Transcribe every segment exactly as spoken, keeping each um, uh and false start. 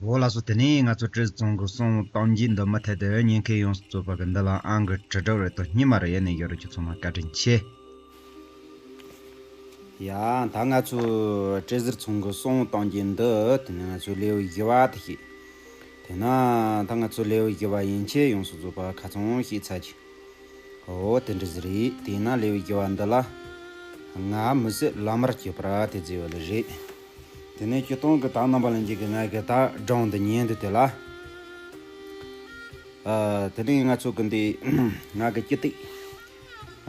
འོ་ལགས་སོ། དེ་ནས་ང་ཚོ་བཀྲ་ཤིས་ཚང་གི་གསང་བ་གཏམ་རྒྱུད་འདི་མུ་མཐུད་དུ་ཉན་མཁན་ཡོངས་སུ་རྫོགས་པ་གི་འདི་ལ་ཨང་གི་དྲིལ་བསྒྲགས་རེ་དང་སྙེ་མ་རེ་ཡེ་ནས་ཡོད་རེད། ཁྱེད་ཚང་མ་བཀའ་དྲིན་ཆེ། ཡ། ད་ང་ཚོ་བཀྲ་ཤིས་ཚང་གི་གསང་བ་གཏམ་རྒྱུད་འདི་དེ་ནས་ང་ཚོ་ལེའུ་བཞི་པ་དེ་བཤད། དེ་ན་ད་ང་ཚོ་ལེའུ་བཞི་པ་ཡན་ཆད་ཡོངས་སུ་རྫོགས་པ་ཁ་ཚང་བཤད་ཚར་གི། འོ་དེ་འདྲ་ཟིག་རེད། དེས་ན་ལེའུ་བཞི་པ་འདི་ལ། ང་མི་བསད་བླ་མར་གྱུར་པ་དེ་བརྩི་བ་ལ་རེད། དེ་ནས་སྤྱིར་བཏང་གི་ད་རྣམ་པ་ལྷན་རྒྱས་ཀྱིས་ང་གི་ད་སྒྲུང་འདི་ཉན་དུས་དེ་ལ། ཨ། དེ་ནས་ང་ཚོ་གི་འདི་ང་གི་སྐྱིད་སྡུག་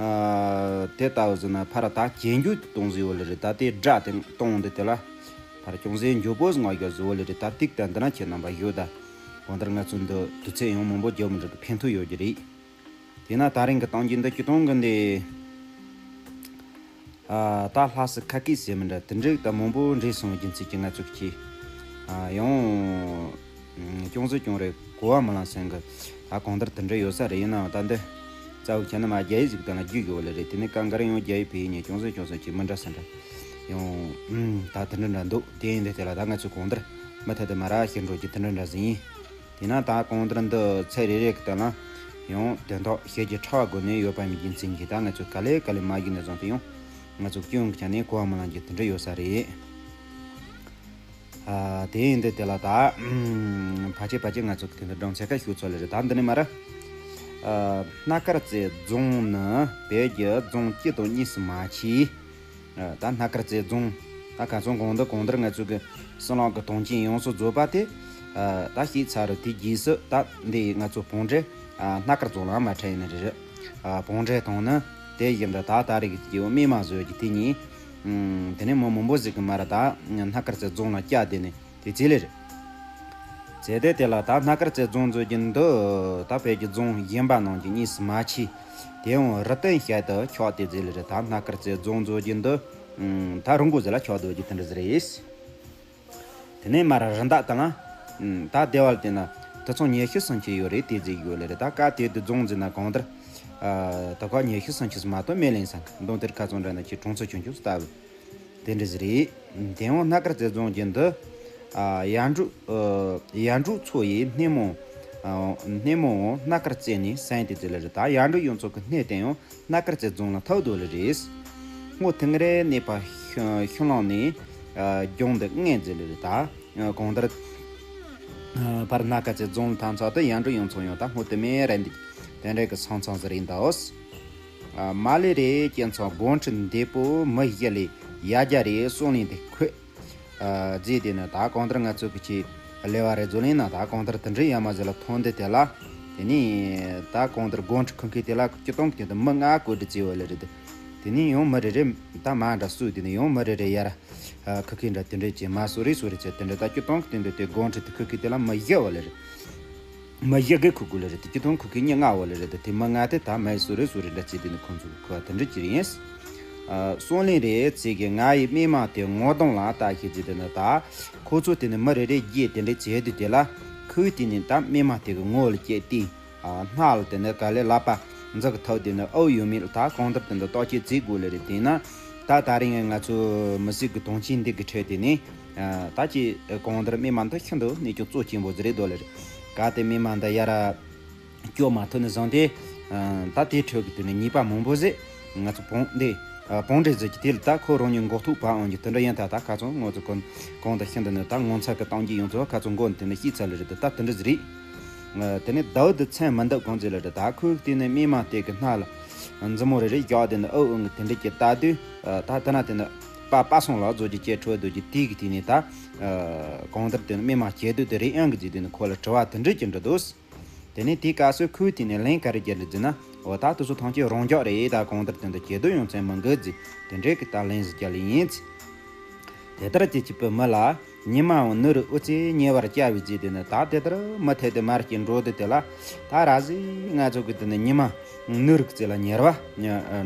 ཨ། དེ་ལྟ་བུ་ཟེར་ན་ཕར་ད་གྱེན་རྒྱུ་གཏོང་ཟིག་བ་ལ་རེད། ད་དེ་སྒྲ་དེ་གཏོང་འདི་དེ་ལ་ཕར་ཅུང་ཟད་མགྱོགས་པོ་ཟིག་ངག་རྒྱག་ཟིག་བ་ལ་རེད། ད་ཏིག་ཏ་འདི་ན་ཁྱེད་རྣམ་པ་ཡོད་ད། གང་ལྟར་ང་ཚོ་འདི་དུས་ཚོད་ཡང་མང་པོ་རྒྱབ་མི་འགྲོ་གི་ཕན་ཐོགས་ཡོད་ཀྱི་རེད། དེས་ན་ད་རིང་གི་གཏམ་རྒྱུད་འདི་སྤྱིར་བཏང་གི་འདི། ཨ། ད་ལྷ་སའི་ཁ་སྐད་ཟེར་མི་འདྲ་དེ་འདྲ་ད་མང་པོ་འདྲེས་སོང་རྒྱུ་མཚན་གྱིས་ང་ཚོ་གི། ཨ། ཡང་། ཅུང་ཟད་ཅུང་རེ་གོ་བ་མི་ལོན་སེམས་གི། ད་གང་ལྟར་དེ་འདྲ་ཡོད་ས་རེད། ཡིན་ནའང་ད་འདི། རྩ་བོ་ཁྱེད་རྣམ་པ་རྒྱ་ཡིག་ཟིག་དང་ལ་རྒྱུས་ཡོད་ལེ་རེད། དེ་ནས་གང་གར་ཡང་རྒྱ་ཡིག་བོད་ཡིག་གཉིས་ཅུང་ཟད་ཅུང་ཟད་ཅིག་མི་འདྲ་ས་འདྲ། ཡང་། ད་དེ་འདྲ་འདྲ་འདུག་དེ་ཡིན་དུས་དེ་ལ་ད་ང་ཚོ་གང་ལྟར་མུ་མཐུད་དུ་མར་ཕྱིན་འགྲོ་རྒྱུ་དེ་འདྲ་འདྲ་ཟིག་ཡིན། དེས་ན་ད་གང་ལྟར་འདི་ཚེ་རེ་རེ་གི་སྟེང་ལ་ཡང་དོན་དག་ཤེས་ཀྱི་ཕྲ་བ་སྒོ་ནས་ཡོད་པ་མིན་རྒྱུ་མཚན་གྱིས་ད་ང་ཚོས་ག་ལེ་ག་ལེ་མ་བརྒྱུད་ནས་བཟུང་སྟེ་ཡང་ང་ཚོ་སྐྱོན་གྱི་ཆ་ནས་གོ་བ་མི་ལོན་རྒྱུ་དེ་འདྲ་ཡོད་ས་རེད། ཨ། དེ་ཡིན་དུས་དེ་ལ་ད་ཕལ་ཆེར་ཕལ་ཆེར་ང་ཚོ་གི་དེ་འདྲ་སྒྲུང་ཚད་ཁ་ཤུགས་ཚོད་ལེ་རེད། ད་འདི་ནས་མར། ཨ། སྣ་དཀར་རྩེ་རྫོང་ནི་བོད་ཀྱི་རྫོང་གཅིག་དང་གཉིས་སུ་མ་མཆིས། ཨ། ད་སྣ་དཀར་རྩེ་རྫོང་། ད་ག་ཚོད་གང་འདི་གང་ལྟར་ང་ཚོ་གི་སྲིད་ལོག་གི་དོན་རྐྱེན་ཡོངས་སུ་རྫོགས་པ་དེ། ཨ། ད་ཤེས་ཚར་རེད། དེ་རྗེས་སུ་ད་འདི་ང་ཚོ་བོད་འབྲེལ། ཨ། སྣ་དཀར་རྫོང་ལ་མ་ཁྲལ་ཡིན་ནི་རེད། ཨ། བོད་འབྲེལ་དང་ནི་དེ་བཞིན་དུ་ད་ད་རེས་ཀྱི་སྐྱེ་བོ་རྨས་མ་བཟོས་ཀྱི་དེ་གཉིས། ཨུམ། དེ་ནས་མི་མང་པོ་ཟིག་གི་མར་ད་སྣ་དཀར་རྩེ་རྫོང་ལ་བསྐྱལ། དེ་ནས་དེ་ཚེ་ལེ་རེད། ཚེ་དེ་དེ་ལ་ད་སྣ་དཀར་རྩེ་རྫོང་འཛུགས་རྒྱུ་འདི་ད་བོད་ཀྱི་རྫོང་གཞན་པ་ནང་གི་གཉིས་སུ་མ་མཆིས། དེ་ཡང་རི་སྟེང་ཞལ་དུ་ཁྱབ་སྟེ་ཟེར་ལེ་རེད། ད་སྣ་དཀར་རྩེ་རྫོང་འཛུགས་རྒྱུ་འདི། ཨུམ། ད་རི་མགོ་ཟེར་ལ་ཁྱབ་སྡོད་རྒྱུ་དེ་འདྲ་ཟིག་རེད། དེ་ནས་མར་རི་འདབས་དེ་ལ། ཨུམ། ད་སྡེ་བ་དེ་ན་དུད་ཚང་ཉི་ཤུ་སུམ་ཅུ་ཡོད་རེད། དེ་ཟེར་ཡོད་ལེ་རེད། ད་གལ་ཏེ་དེ་རྫོང་ཟེར་ན་གང་ལྟར། ཨ། ད་ག་ཉི་ཤུ་སུམ་ཅུ་ཟིག་མ་གཏོགས་མེད་ལེ་ཡིན་ས། མདང་དེར་ཁ་ཚང་འདྲ་ན་ཁྱེད་གྲོང་ཚོ་ཆུང་ཆུང་ཟིག་ལྟ་བུ། དེ་འདྲ་ཟིག་རེད། དེ་ཡང་སྣ་དཀར་རྩེ་རྫོང་གི་འདི། ཨ། ཡར་འབྲོག་ཨ། ཡར་འབྲོག་མཚོ་ཡི་སྣེ་མོ། ཨ། སྣེ་མོ་སྣ་དཀར་རྩེ་ནས་ཟིན་ཏེ་ཟེར་ལེ་རེད། ད་ཡར་འབྲོག་ཡུལ་ཚོ་གི་སྣེ་དེ་ཡང་སྣ་དཀར་རྩེ་རྫོང་ལ་ཐུག་སྡོད་ལེ་རེད། སྔོ་ཐིང་རེ་གནས་པ་ཤུ་ཤུལ་ལུང་ནས། ཨ། རྒྱང་འདི་མངོན་ཟེར་ལེ་རེད། ད་གང་ལྟར། ཨ། ཕར་སྣ་དཀར་རྩེ་རྫོང་ཐམ་ཚོ་དེ་ཡར་འབྲོག་ཡུལ་ཚོ་ཡང་ད་སྔོ་དེ་མེ་རེད་འདུག་དེ་འདྲའི་གི་ས་མཚམས་ཟིག་རེད་འདུག་ཨ། མ་ལེ་རེ་སྐྱེ་ཚང་སྒོ་ཁྲི་འདི་པོ་མི་བཞི་ལས་ཡར་རྒྱ་རེ་སོང་ལིང་དེ་ཁོས། ཨ། རྫས་དེ་ནི་ད་གང་ལྟར་ང་ཚོ་གི་ཆེས་ལེ་བ་རེ་བཟོ་ལིང་ན་ད་གང་ལྟར་དེ་འདྲའི་ཡ་མ་ཟེར་ལ་ཐོན་འདི་དེ་ལ། དེ་ནས་ད་གང་ལྟར་སྒོ་ཁྲི་ཁུག་ཁུག་དེ་ལ་སྤྱིར་བཏང་གི་དེ་མི་ལྔ་བཀོད་སྒྲིག་བྱས་བ་ལེ་རེད། དེ་ནས་ཡང་མི་རེ་རེ་ད་མ་འདྲ་སུ་དེ་ནས་ཡང་མི་རེ་རེ་ཡར། ཨ། ཁུག་ཁུག་འདྲ་དེ་འདྲས་ཀྱི་མ་སོ་རེ་སོ་རེ་བྱས་དེ་འདྲས་ད་སྤྱིར་བཏང་གི་དེ་འདྲས་དེ་སྒོ་ཁྲི་དེ་ཁུག་ཁུག་དེ་ལ་མི་བཞི་བ་ལེ་རེད། མི་བཞི་གི་ཁུག་ཁུག་ལེ་རེད། དེ་སྤྱིར་བཏང་ཁུག་ཁུག་མི་ལྔ་བ་ལེ་རེད། དེ་མི་ལྔ་དེ་ད་མི་སོ་རེ་སོ་རེ་འདྲ་བྱས་དེ་ནི་ཁོང་ཚོ་གི་ཁུག་ཁུག་དེ་འདྲས་ཀྱི་རེད། ཨ། སོང་ལིང་རེ་ཚེ་གི་ང་ཡི་རྨས་མ་དེ་ངོ་གདོང་ལ་ལྟ་ཤེས་ཚེ་དེ་ནི་ད་ཁོ་ཚོ་དེ་ནི་མི་རེ་རེ་བརྒྱད་དེ་འདྲས་བྱས་དུས་དེ་ལ་ཁོས་དེ་ནི་ད་རྨས་མ་དེ་གི་ངོ་ལ་བལྟས་ཏེ། ཨ། སྣ་ལ་དེ་ནི་ག་ལེ་ལག་པ་འཛུགས་ཐུབ་དེ་ནི་ཨོ་ཡོད་མེད་ལ་ད་གང་ལྟར་དེ་འདི་བརྟག་དཔྱད་བྱེད་དགོས་ལེ་རེད། དེས་ན་ད་ད་རིང་ང་ཚོ་མི་སེར་གི་དོན་རྐྱེན་འདི་གི་ཁྲོད་དེ་ནི། ཨ། ད་ཅི་གང་ལྟར་རྨས་མ་འདི་ཤིན་ཏུ་གནས་སྐབས་གཙོ་ཆེན་པོ་ཟིག་རེད་འདུག་ལེ་རེད། གལ་ཏེ་རྨས་མ་འདི་ཡར་སྐྱོབ་མ་ཐུབ་ནས་བཟུང་སྟེ། ཨ། ད་དེའི་ཁྲོད་ཀྱི་དེ་ནི་ཉེས་པ་མང་པོ་ཟིག་ང་ཚོ་བོང་འདི། ཨ། བོང་འདྲེ་ཟེར་གྱི་དེ་ལ་ད་ཁོ་རང་ཉིད་མགོ་ཐོག་བབས་འོང་གི་དེ་འདྲ་ཡིན། ད་ད་ཁ་ཚང་ང་ཚོ་གོང་གོང་དུ་ཤིན་ཏུ་ནི་ད་ངོ་མཚར་གི་གཏམ་རྒྱུད་ཡོངས་རྫོགས་ཁ་ཚང་མགོ་ནས་དེ་ནི་ཤེས་ཚར་ལེ་རེད། ད་ད་དེ་འདྲ་ཟིག་རེད། ཨ། དེ་ནས་ཟླ་བོ་འདི་མཚན་མི་འདུག་གང་ཟེར་ལེ་རེད། ད་ཁོས་དེ་ནི་རྨས་མ་དེ་གི་སྣ་ལ་མཛུབ་མོ་རེ་རེ་བཞག་དེ་ནི་ཨུ་ཨུ་ངི་དེ་འདྲ་གྱི་ལྟ་དུས། ཨ། ད་ད་ན་དེ་ནི་པ་པ་སངས་ལགས་བཟོ་རྒྱུ་སྐྱེ་འཕྲོད་སྡོད་ཀྱི་དེ་གི་དེ་ནི་ད། ཨ། གང་ལྟར་དེ་ནི་རྨས་མ་སྐྱེ་དུས་དེ་རེད་ཨང་གི་ཟེར་དེ་ནི་ཁོ་ལ་དྲི་བ་དེ་འདྲ་གྱི་འདྲི་འདུག་དེ་ནས་དེའི་སྐབས་སུ་ཁོས་དེ་ནས་ལན་ག་རེ་བརྒྱབ་འདུག་ཟེར་ན། འོ་ད་དེ་ཚོ་ཐམས་ཅད་རང་འཇགས་རེད། ད་གང་ལྟར་དེ་འདྲ་བྱེད་དུ་ཡོང་མཚན་མི་འགུལ་ཟེར་དེ་འདྲའི་གི་ད་ལན་ཟིག་བརྒྱབ་ལེ་ཡིན་ཟེར། དེ་ལྟར་དེ་གཅིག་པུ་མི་ལ་ཉི་མའང་ནུབ་རེ་འུ་ཚོས་ཉེ་བར་བཅར་བའི་རྗེས་དེ་ནི་ད་དེ་ལྟར་མུ་མཐུད་དེ་མར་གྱི་འགྲོ་དུས་དེ་ལ་ད་ར་བཟི་ང་ཚོ་གི་དེ་ནི་ཉི་མ་ནུབ་རེ་ཚེ་ལ་ཉེ་བར་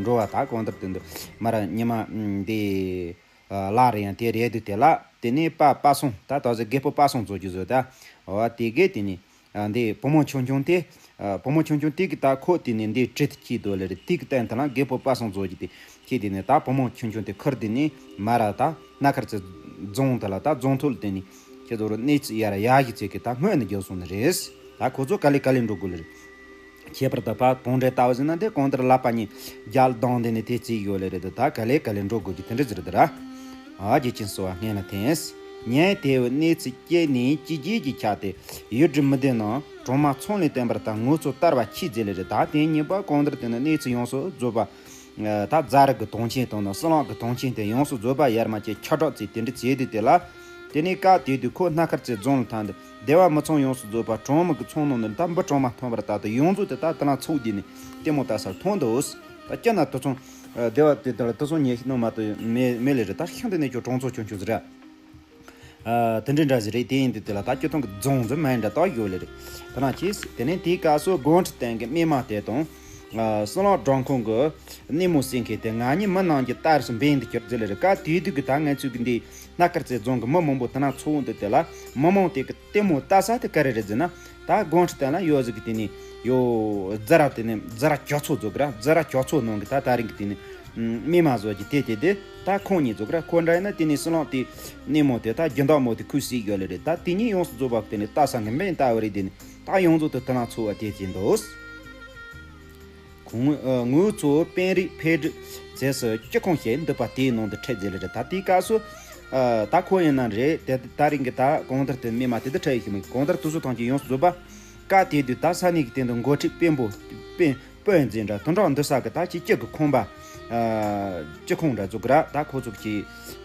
འགྲོ་བ་ད་གང་ལྟར་དེ་འདྲ་མར་ཉི་མ་འདི་ལ་རེ་ཡང་དེ་རེད་དུས་དེ་ལ་དེ་ནི་པ་པ་སངས་ད་ད་གཟོད་རྒད་པོ་པ་སངས་བཟོ་རྒྱུ་བཟོ་ད་འོ་དེ་གས་དེ་ནི། ཨ། འདི་བུ་མོ་ཆུང་ཆུང་དེ། ཨ། བུ་མོ་ཆུང་ཆུང་དེ་གི་ད་ཁོ་དེ་ནས་འདི་གྲི་དེ་ཁྱེར་དུ་ལེ་རེད། དེ་གི་སྟེང་དེ་ལ་རྒད་པོ་པ་སངས་བཟོ་རྒྱུ་དེ་ཁྱེར་དེ་ནས་ད་བུ་མོ་ཆུང་ཆུང་དེ་ཁུར་དེ་ནས་མར་ད་སྣ་དཀར་རྩེ་རྫོང་དེ་ལ་ད་རྫོང་ཐོག་ལ་དེ་ནས་ ཁྱེད་ཚོ་རུ་གནས་ཚུལ་ཡར་ཡག་གི་ཚེ་གི་ད་སྔོན་ནས་རྒྱག་སོང་ནི་རེད། ད་ཁོ་ཚོ་ག་ལེ་ག་ལེ་འགྲོ་དགོས་ལེ་རེད། ཁྱད་པར་དུ་ཕ་བོང་འདྲེ་ལྟ་བུ་ཟིན་ན་དེ་གང་ལྟར་ལག་པ་གཉིས་རྒྱལ་ལྡང་དེ་ནི་དེ་རྩིས་ཡོད་ལེ་རེད། ད་ག་ལེ་ག་ལེ་འགྲོ་དགོས་ཀྱི་དེ་འདྲ་ཟེར་དེ་ར། ཨ་རྒྱལ་ཆེན་སོ་བ་སྔན་ལ་འཐེན། ཉན་དེ་བའི་གནས་ཚུལ་སྐྱེས་ནས་ཅི་རྒྱས་ཀྱི་ཆ་དེ་ཡུལ་གྲུ་མི་སྡེ་ནང་གྲོང་མ་ཚང་ལས་བསྟན་པར་དང་ངོ་ཚོ་ལྟར་བ་ཁྱི་ཟེར་ལེ་རེད། ད་དེ་གཉིས་པ་གང་ལྟར་དེ་ནི་གནས་ཚུལ་ཡོངས་སུ་རྫོགས་པ། ད་རྫ་རི་གི་དོན་ཆེན་དང་ནི་སྲིན་ལག་གི་དོན་ཆེན་དེ་ཡོངས་སུ་རྫོགས་པ་ཡར་མ་ཅིག་ཁྱབ་བསྒྲགས་བྱས་དེ་འདྲ་བྱས་དུས་དེ་ལ། དེ་ནས་སྐབས་དེ་དུས་ཁོ་སྣ་དཀར་རྩེ་རྫོང་ལ་ཐང་དུ་སྡེ་བ་མི་ཚང་ཡོངས་སུ་རྫོགས་པ་གྲོང་མི་གི་ཚང་ནང་ནས་ད་འབུ་གྲོག་མ་ཐོན་པར་ད་དུ་ཡོངས་རྫོགས་དེ་ད་དེ་ལ་ཚུགས་དེ་ནས་ལྟད་མོ་ལྟ་སར་ཐོན་འདུག་ད་སྐྱེ་ན་དུ་ཚང་སྡེ་བ་དེ་དག་ལ་དུ་ཚང་ཉེ་ཤི་ནང་མ་དུ་མེ་མེ་ལེ་རེད། ད་ཤིང་དེ་ནས་ཁྱོད་གྲོང་ཚོ་ཆུང་ཆུང་ཟེར་ར། དེ་འདྲའི་འདྲ་ཞིག་རེད། དེ་ཡིན་དུས་དེ་ལ་ད་སྤྱི་བཏང་གི་རྫོང་འཛིན་མ་ཡིན་འདྲ་དག་ཡོད་ལེ་རེད། ད་ན་ཅིས་དེ་ནས་དེའི་སྐབས་སུ་དགོན་ཁྲི་སྟེང་གི་སྨིན་མ་དེ་དང་། སྲིན་ལག་སྦྲང་ཁང་གི་སྣེ་མོ་སྲིན་མཁན་དེ་ང་གཉིས་མི་ནང་གི་ལྟར་སུ་འབེན་དུ་གྱུར་ཟེར་ལེ་རེད། སྐབས་དེའི་དུས་ཀྱི་ད་ང་ཚོའི་གི་འདི་སྣ་དཀར་རྩེ་རྫོང་གི་མི་མང་པོ་དེ་ན་ཚོགས་འདུ་དེ་ལ་མི་མང་དེ་གི་ལྟད་མོ་ལྟ་ས་དེ་ག་རེ་རེད་ཟེར་ན། ད་དགོན་ཁྲི་སྟེང་ལ་ཡོད་ཟིག་གི་དེ་ནས་ཡོད་རྫ་ར་དེ་ནས་རྫ་ར་ཀྱོག་ཚོ་རྫོགས་གི་ར། རྫ་ར་ཀྱོག་ཚོ་ནང་གི་ད་ད་རིང་གི་དེ་ནས། སྨིན་མ་བཟོ་གི་དེ་དེ་དེ་ད་ཁོང་གཉིས་རྫོགས་ར། ཁོ་འདྲ་ཡིན་ན་དེ་ནས་སྲིན་ལག་དེ་སྣེ་མོ་དེ་ད་རྒྱུན་དག་མོ་དེ་ཁུ་སིག་ཡོད་ལེ་རེད། ད་དེ་གཉིས་ཡོངས་སུ་རྫོགས་པ་གི་དེ་ནས་ལྟ་ས་གི་འབེན་ལྟ་བ་རེད། དེ་ནས་ད་ཡོངས་རྫོགས་དུ་དེ་ན་ཚོ་བ་དེ་ཅི་འདུག་ཁོང་ངོས་ཚོ་པན་རིགས་ཕེ་སྒྲིག་རྫས་སུ་སྤྱི་ཁོང་ཞེས་འདུག་པ་དེའི་ནང་དུ་ཁྲིད་ཟེར་ལེ་རེད། ད་དེའི་སྐབས་སུ་ད་ཁོ་ཡིན་ན་རེད། དེ་ད་རིང་གི་ད་གང་ལྟར་དེ་སྨིན་མ་དེ་དུ་ཁྲིད་ཡོད་ཤི་མིན་གང་ལྟར་དུ་སུ་ཐང་གི་ཡོངས་སུ་རྫོགས་པ། སྐབས་དེ་དུས་ད་ས་གནས་ཀྱི་སྟེང་དུ་འགོ་ཁྲིད་དཔོན་པོ་དཔོན་དཔོན་འཛིན་འདྲ་དུ་འགྲོགས་འདུ་ས་གི་ད་ཅི་སྤྱི་གི་ཁང་པ། སྤྱི་ཁང་འདྲ་བཙུགས་གི་ར། ད་ཁོ་ཚོ་གི་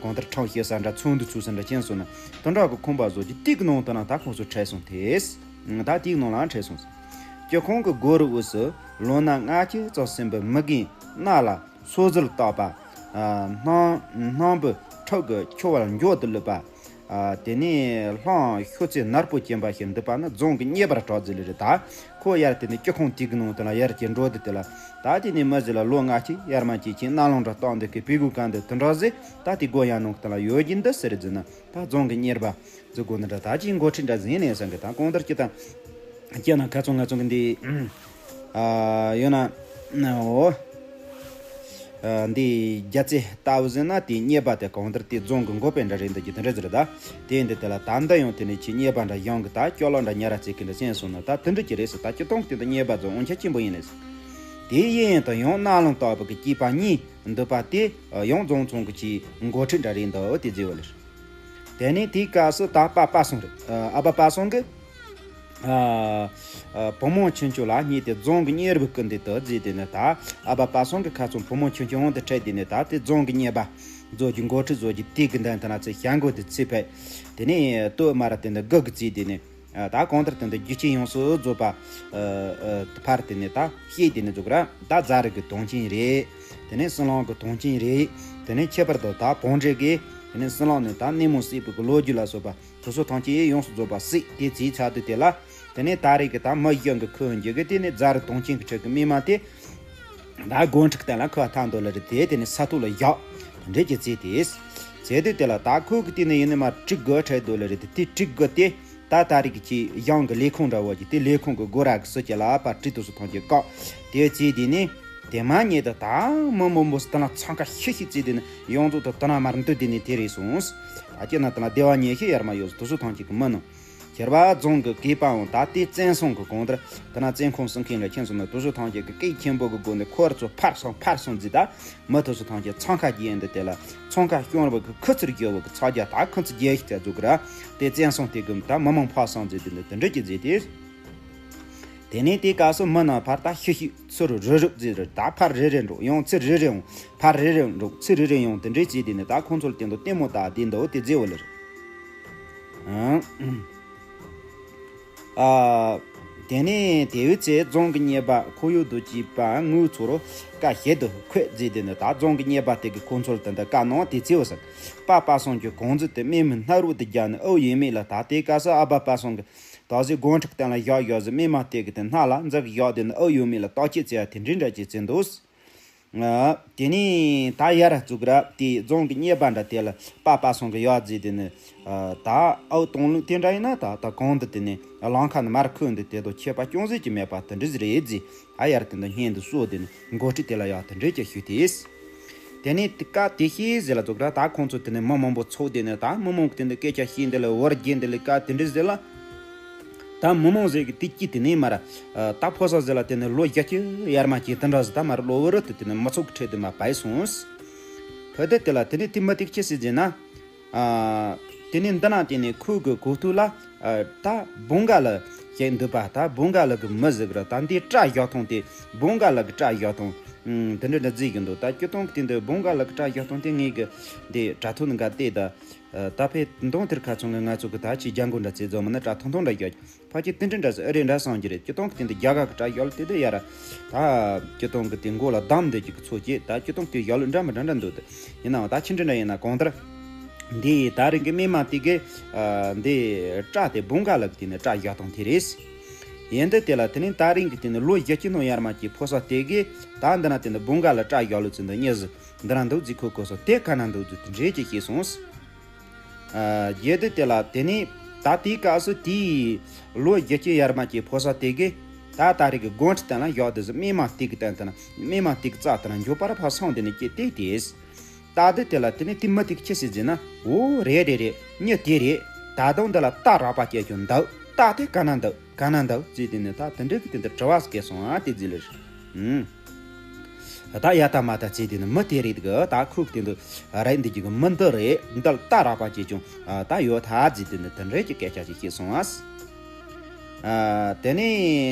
གང་ལྟར་ཁྲང་ཤེས་ས་འདྲ་ཚོགས་འདུ་ཚུགས་ས་འདྲ་ཅན་སོང་ན་དུ་འགྲོགས་གི་ཁང་པ་བཟོ་གི་དེ་གི་ནང་དུ་ན་ད་ཁོ་ཚོ་ཁྲིད་སོང་དེས། ད་དེའི་ནང་ལ་ཁྲིད་སོང་། སྤྱི་ཁང་གི་སྒོ་རུ་དབུས་སུ་ལོ་ན་ལྔ་བཅུ་ཙམ་ཟིན་པའི་མི་རྒན་སྣ་ལ་སོ་ཟིལ་བཏགས་པ། སྣམ་སྣམ་བུ་ཁྲག་གི་ཆུ་བར་མགྱོགས་དུ་ལུད་པ། དེ་ནས་ལྷམ་ཤོག་ཚད་ནར་པོ་གྱོན་པ་ཞིག་འདུག་པ་ནི་རྫོང་གི་གཉེར་པར་གྲགས་ཟེར་ལེ་རེད། ད་ཁོ་ཡར་དེ་ནས་སྤྱི་ཁང་དེ་གི་ནང་དུ་ལ་ཡར་གྱི་འགྲོ་དུས་དེ་ལ་ད་དེ་ནས་མི་ཟེར་ལ་ལོ་ལྔ་བཅུ་ཡར་མ་བཅུ་ཅན་སྣ་ལོང་འདྲ་བཏགས་འདུག་གི་བི་གུ་གང་འདུག་དུ་འདྲ་ཟེར། ད་དེ་སྒོ་ཡང་ནང་དུ་ལ་ཡོད་ཀྱི་འདུག་ཟེར་ཟེར་ན་ད་རྫོང་གི་གཉེར་པ་ཟེར་དགོས་འདི་འདྲ་ད་ཅིག་འགོ་ཁྲིད་འདྲ་ཟིན་ནས་བསམ་གི་ད་གང་ལྟར་སྤྱི་དང་སྤྱི་ན་ཁ་ཚོང་ང་ཚོང་གི་འདི། ཨ། ཡོད་ན། ཨོ། ཨ། འདི་རྒྱ་རྩེ་ལྟ་བུ་ཟེར་ན་དེ་གཉེར་པ་དེ་གང་ལྟར་དེ་རྫོང་གི་འགོ་དཔོན་འདྲ་རེད་འདུག་གི་དེ་འདྲ་ཟེར་ད། དེ་འདི་དེ་ལ་ད་འདི་ཡང་དེ་ནས་ཁྱི་གཉེར་པ་འདྲ་གཞུང་གི་ད་སྐྱོ་ལོ་འདྲ་ཉ་ར་བརྩེ་གི་འདྲ་སེམས་སོང་ན་ད་དེ་འདྲ་ཅི་རེད་ཟེར། ད་སྤྱི་དོན་གི་དེ་འདི་གཉེར་པ་ཚོ་དབང་ཆ་ཆེན་པོ་ཡིན་ནས་ཟེར། དེ་ཡིན་ཡང་ད་ཡང་སྣ་ལོང་ལྟ་བུ་གི་སྐྱེས་པ་གཉིས་འདུག་པ་དེ་ཡང་རྫོང་ཚང་གི་ཁྱི་འགོ་ཁྲིད་འདྲ་རེད་འདུག་དེ་ཟེར་བ་ལེར། དེ་ནས་དེའི་སྐབས་སུ་ད་པ་པ་སངས་རེད། ཨ་པ་པ་སངས་ཀྱིས། ཨ། ཨ། བུ་མོ་ཆུང་ཆུང་ལ་གཉིས་དེ་རྫོང་གི་གཉེར་པའི་སྐུ་མདུན་དུ་བརྫིས་ཏེ་ནས་ད་ཨ་པ་པ་སངས་ཀྱི་ཁ་ཚོན་བུ་མོ་ཆུང་ཆུང་འོང་དུ་ཁྲིད་དེ་ནས་ད་དེ་རྫོང་གི་གཉེར་པ་བཟོ་རྒྱུ་འགོ་ཁྲིད་བཟོ་རྒྱུ་དེ་གི་འདུན་ཐ་ན་ཚེ་ཞང་མགོ་དེ་ཚེ་ཕེབས། དེ་ནས་སྟོད་མ་ར་དེ་འདི་དགུ་གི་བརྫིས་དེ་ནས་ད་གང་ལྟར་དེ་འདི་རྒྱུ་རྐྱེན་ཡོངས་སུ་རྫོགས་པ་ཕར་དེ་ནས་ད་ཤེས་དེ་ནས་འཛུགས་ར། ད་རྫ་རི་གི་དོན་རྐྱེན་རེད། དེ་ནས་སྲིན་ལང་གི་དོན་རྐྱེན་རེད། དེ་ནས་ཁྱད་པར་དུ་ད་བོང་འདྲེ་གི་དེ་ནས་སྲིན་ལང་ནས་ད་སྣེ་མོ་བསད་པའི་གི་ལོ་རྒྱུས་ལ་སོགས་པ། དེ་ཚོ་ཐམས་ཅད་ཡོངས་སུ་རྫོགས་པ་སྲིད་དེ་རྩིས་ཚར་དུས་དེ་ལ། དེ་ནས་ད་རེས་ཀྱི་ད་མི་གཞན་གྱི་ཁོས་འཇུག་གི་དེ་ནས་རྫ་རི་དོན་རྐྱེན་གྱི་ཁྲོད་ཀྱི་སྨིན་མ་དེ། ད་དགོན་ཁྲི་སྟེང་ལ་ཁུ་བ་ཐང་དོ་ལ་རེད་དེ་དེ་ནས་ས་ཐོག་ལ་བཞག་འདྲེ་གྱི་རྩིས་དེ། རྩིས་དུས་དེ་ལ་ད་ཁོ་གི་དེ་ནས་ཡིན་ནི་མ་གྲི་དགོས་ཁྲལ་དོ་ལ་རེད་དེ་དེ་གྲི་དགོས་དེ། ད་ད་རེས་ཀྱི་གཞུང་གི་ལས་ཁུངས་འདྲ་བོ་གྱི་དེ་ལས་ཁུངས་ཀྱི་སྒོ་ར་གི་སུ་ཅི་ལ་པ་གྲི་དུ་སུ་ཐོན་གྱི་བཀག་དེ་རྩིས་དེ་ནས། དེ་མ་ཉེ་དུ་ད་མི་མང་པོ་སུ་དེ་ལ་འཚང་ཁ་ཤི་ཤི་རྩིས་དེ་ནས་ཡོངས་རྫོགས་དུ་དེ་ན་མར་འདུ་དེ་ནས་དེ་རེད་སོང་། ཨ་ཅེ་ན་དེ་ལ་བདེ་བ་ཉེ་ཤི་ཡར་མ་ཡོད་དུ་སུ་ཐོན་གྱི་གི་མི་ནང་། ཁྱེར་བ་རྫོང་གི་སྐེད་པའང་ད་ལྟའི་བཙན་སྲུང་གི་གོང་དར་དེ་ན་བཙན་ཁང་སྲུང་མཁན་ལ་ཁྱེད་ཚོ་ན་དུ་སུ་ཐང་ཆེ་གི་སྐད་ཆེན་པོ་གི་སྒོ་ནས་ཁོར་ཚོ་ཕར་སོང་ཕར་སོང་ཟིག་ད་མི་དུ་སུ་ཐང་ཆེ་འཚང་ཁ་རྒྱས་འདི་དེ་ལ་འཚང་ཁ་སྐྱོང་རུ་གི་ཁུ་ཚུར་རྒྱོ་བོ་གི་ཚ་རྒྱ་ད་ཁུ་ཚུར་རྒྱས་ཤིག་ད་འཛུགས་ར་དེ་བཙན་སྲུང་དེ་གི་ད་མི་མང་ཕར་སོང་ཟིག་དེ་འདི་དེ་འདྲ་གི་ཟིག་དེ། དེ་ནས་དེ་སྐབས་སུ་མི་རྣམས་ཕར་ད་ཤི་ཤི་ཚུར་རུ་རུབ་ཟིག་རུ་ད་ཕར་རེ་རེ་འགྲོ་ཡང་ཚུར་རེ་རེ་འོང་ཕར་རེ་རེ་འགྲོ་ཚུར་རེ་རེ་ཡང་དེ་འདྲའི་ཚེ་དེ་ནས་ད་ཁོང་ཚོ་ལ་དེ་འདུག་ལྟད་མོ་ལྟ་དེ་འདུག་དེ་རྫི་བོ་ལེར། ཨ། དེ་ནས་དེའི་ཚེ་རྫོང་གི་གཉེར་པ་ཁོ་ཡུལ་དུ་སྐྱེས་པ་ངུ་ཚོ་རུ་བཀའ་བཞེད་དུ་འཁོད་རྫི་དེ་ནས་ད་རྫོང་གི་གཉེར་པ་དེ་གི་ཁོང་ཚོ་ལ་དེ་འདུག་བཀའ་གནང་དེ་རྫི་བོ་ཟེར། པ་པ་སངས་ཀྱི་གང་ཟིག་དེ་སྨན་མི་སྣ་རུ་དེ་རྒྱ་ནི་ཨོ་ཡོད་མེད་ལ་ད་དེ་སྐབས་སུ་ཨ་བ་པ་སངས་ཀྱི་ད་གཟོད་དགོན་ཁྲི་སྟེང་ལ་བཞག་བཞག་ཟིག་སྨན་མ་དེ་གི་དེ་སྣ་ལ་འཛག་བཞག་དེ་ནི་ཨོ་ཡོད་མེད་ལ་བརྟག་དཔྱད་བྱས་དེ་འདྲའི་འདྲ་ཅིག་བྱས་འདུག་དེ་ནས་ད་ཡར་བཙུགས་ར་དེ་རྫོང་གི་གཉེར་པ་འདྲ་དེ་ལ་པ་པ་སངས་ཀྱི་ཡག་རྫི་དེ་ནི། ད་ཨོ་གཏོང་ལུགས་དེ་འདྲ་ཡིན་ན་ད་ད་གང་འདི་དེ་ནི་ལང་ཁ་ནི་མར་ཁུ་འདི་དེ་དོ་ཁྱད་པར་ཅུང་ཟད་ཀྱི་མེད་པ་དེ་འདྲ་ཟིག་རེད་རྫི། ཨ་ཡར་དེ་འདི་སྙན་དུ་གསོ་དེ་ནི་འགོ་ཁྲིད་དེ་ལ་ཡག་དེ་འདྲ་ཅིག་ཞུས་ཏེ། དེ་ནས་དེ་སྐབས་དེ་ཤེས་ཟེར་ལ་ཙོག་ར། ད་ཁོང་ཚོ་དེ་ནས་མི་མང་པོ་ཚོགས་དེ་ནས་ད་མི་མང་གི་དེ་འདི་སྐད་ཆ་བཤད་འདི་ལ་བོར་རྒྱན་འདི་ལ་སྐབས་དེ་འདྲ་ཟེར་ལ། ད་མི་མང་ཟེར་གི་དེ་སྐྱིད་དེ་ནས་མར་ད་ཕོ་གསར་ཟེར་ལ་དེ་ནས་ལོ་བརྒྱད་ཅུ་ཡར་མར་ཅིག་དེ་འདྲ་ཟེར། ད་མར་ལོ་བོ་རུ་དེ་དེ་ནས་མི་ཚོགས་ཀྱི་ཁྲོད་དུ་མར་བབས་སོང་། ཕ་དེ་དེ་ལ་དེ་ནས་དེ་མི་དེ་ཅི་ཟེར་ཟེར་ན། ཨ། དེ་ནས་འདི་ན་དེ་ནས་ཁོའི་གི་གོ་ཐོས་ལ། ཨ། ད་བོང་ག་ལ་ཞིག་འདུག་པ། ད་བོང་ག་ལ་གི་མི་ཟིག་ར། ད་འདི་སྐྲ་བཞར་སྟངས་དེ་བོང་ག་ལ་གི་སྐྲ་བཞར་སྟངས། ཨུམ། དེ་འདྲ་འདྲ་བརྩི་གི་འདུག་ད་སྤྱིར་བཏང་གི་དེ་འདི་བོང་ག་ལ་གི་སྐྲ་བཞར་སྟངས་དེ་ངས་གི་འདི་དྲ་ཐོག་ནས་འགའ་བལྟས་ད། ཨ། ད་ཕེ་མདང་དེར་ཁ་ཚང་གི་ང་ཚོ་གི་ད་ཅི་རྒྱ་མགོ་འདྲ་ཚེ་རྫོང་མ་ན་སྐྲ་ཐུང་ཐུང་འདྲ་བཞར། ཕལ་ཆེར་དེ་འདྲ་འདྲ་ཟེར་ཨེ་རེད་འདྲ་བསམ་གྱི་རེད། སྤྱིར་བཏང་གི་དེ་འདི་རྒྱ་གར་གྱི་སྐྲ་བཞར་ལུགས་དེ་འདི་ཡ་ར། ད་སྤྱིར་བཏང་གི་དེ་མགོ་ལ་བསྡམས་འདི་ཅིག་གི་ཚོ་བྱེད། ད་སྤྱིར་བཏང་གི་དེ་བཞར་ལུགས་འདྲ་མི་འདྲ་འདྲ་འདུག་དེ་ཡིན་ནའང་ད་ཅི་འདྲ་འདྲ་ཡིན་ན་གང་ལྟར་འདི་ད་རིང་གི་སྨིན་མ་དེ་གི། ཨ། འདི་སྐྲ་དེ་བོང་ག་ལ་གི་དེ་ནས་སྐྲ་བཞར་སྟངས་དེ་རེད། ཡིན་འདི་དེ་ལ་དེ་ནས་ད་རིང་གི་དེ་ནས་ལོ་བརྒྱད་ཅུ་ནང་ཡར་མར་ཅིག་ཕོ་གསར་དེ་གི་ད་འདི་ན་དེ་ནས་བོང་ག་ལ་སྐྲ་བཞར་ལུགས་ཚུལ་འདི་གཉིས་ཟིག་འདི་ན་འདུག་ཟིག་ཁོ་གོ་སོང་། དེ་ག་ན་འདུག་ཟིག་དེ་འདྲ་ཅིག་ཤེས་སོང་། ཨ། རྒྱལ་དུ་དེ་ལ་དེ་ནས་ད་དེའི་སྐབས་སུ་དེའི་ལོ་བརྒྱད་ཅུ་ཡར་མར་གྱི་ཕོ་གསར་དེ་གིས་ད་ད་རེས་ཀྱི་དགོང་ཁྲི་སྟེང་ལ་བཞག་དུས་སུ་སྨིན་མ་དེ་གི་སྟེང་དུ་ན་སྨིན་མ་དེ་གི་རྩ་དུ་ན་མགྱོགས་པར་ཕར་སོང་དེ་ནས་ཀྱེ་དེ་དེས། ད་དེ་དེ་ལ་དེ་ནས་དེ་མི་དེ་གི་ཅི་ཟེར་ཟེར་ན། འོ་རེད་རེད་རེད། མྱི་དེ་རེད། ད་དུང་འདི་ལ་རྟ་རགས་པ་སྐྱེས་ཀྱང་འདུག་རྟ་དེ་ག་ན་འདུག་ག་ན་འདུག་ཅེས་དེ་ནས་ད་དེ་འདྲ་གི་དེ་འདྲ་དྲི་བ་སྐད་སོང་ཨ་དེ་ཟེར་ལེ་རེད། ཨུམ། ད་ཡ་ད་མ་ད་ཅེས་དེ་ནི་མི་དེ་རེད་གི། ད་ཁོས་དེ་འདི་རེད། འདི་གི་མི་འདི་རེད། འདི་ལ་རྟ་རགས་པ་སྐྱེས་ཀྱང་ད་ཡོད་ཐལ་ཟེར་དེ་ནི་དེ་འདྲ་གི་སྐད་ཆ་ཞིག་བཤད་སོང་ཨ། དེ་ནས་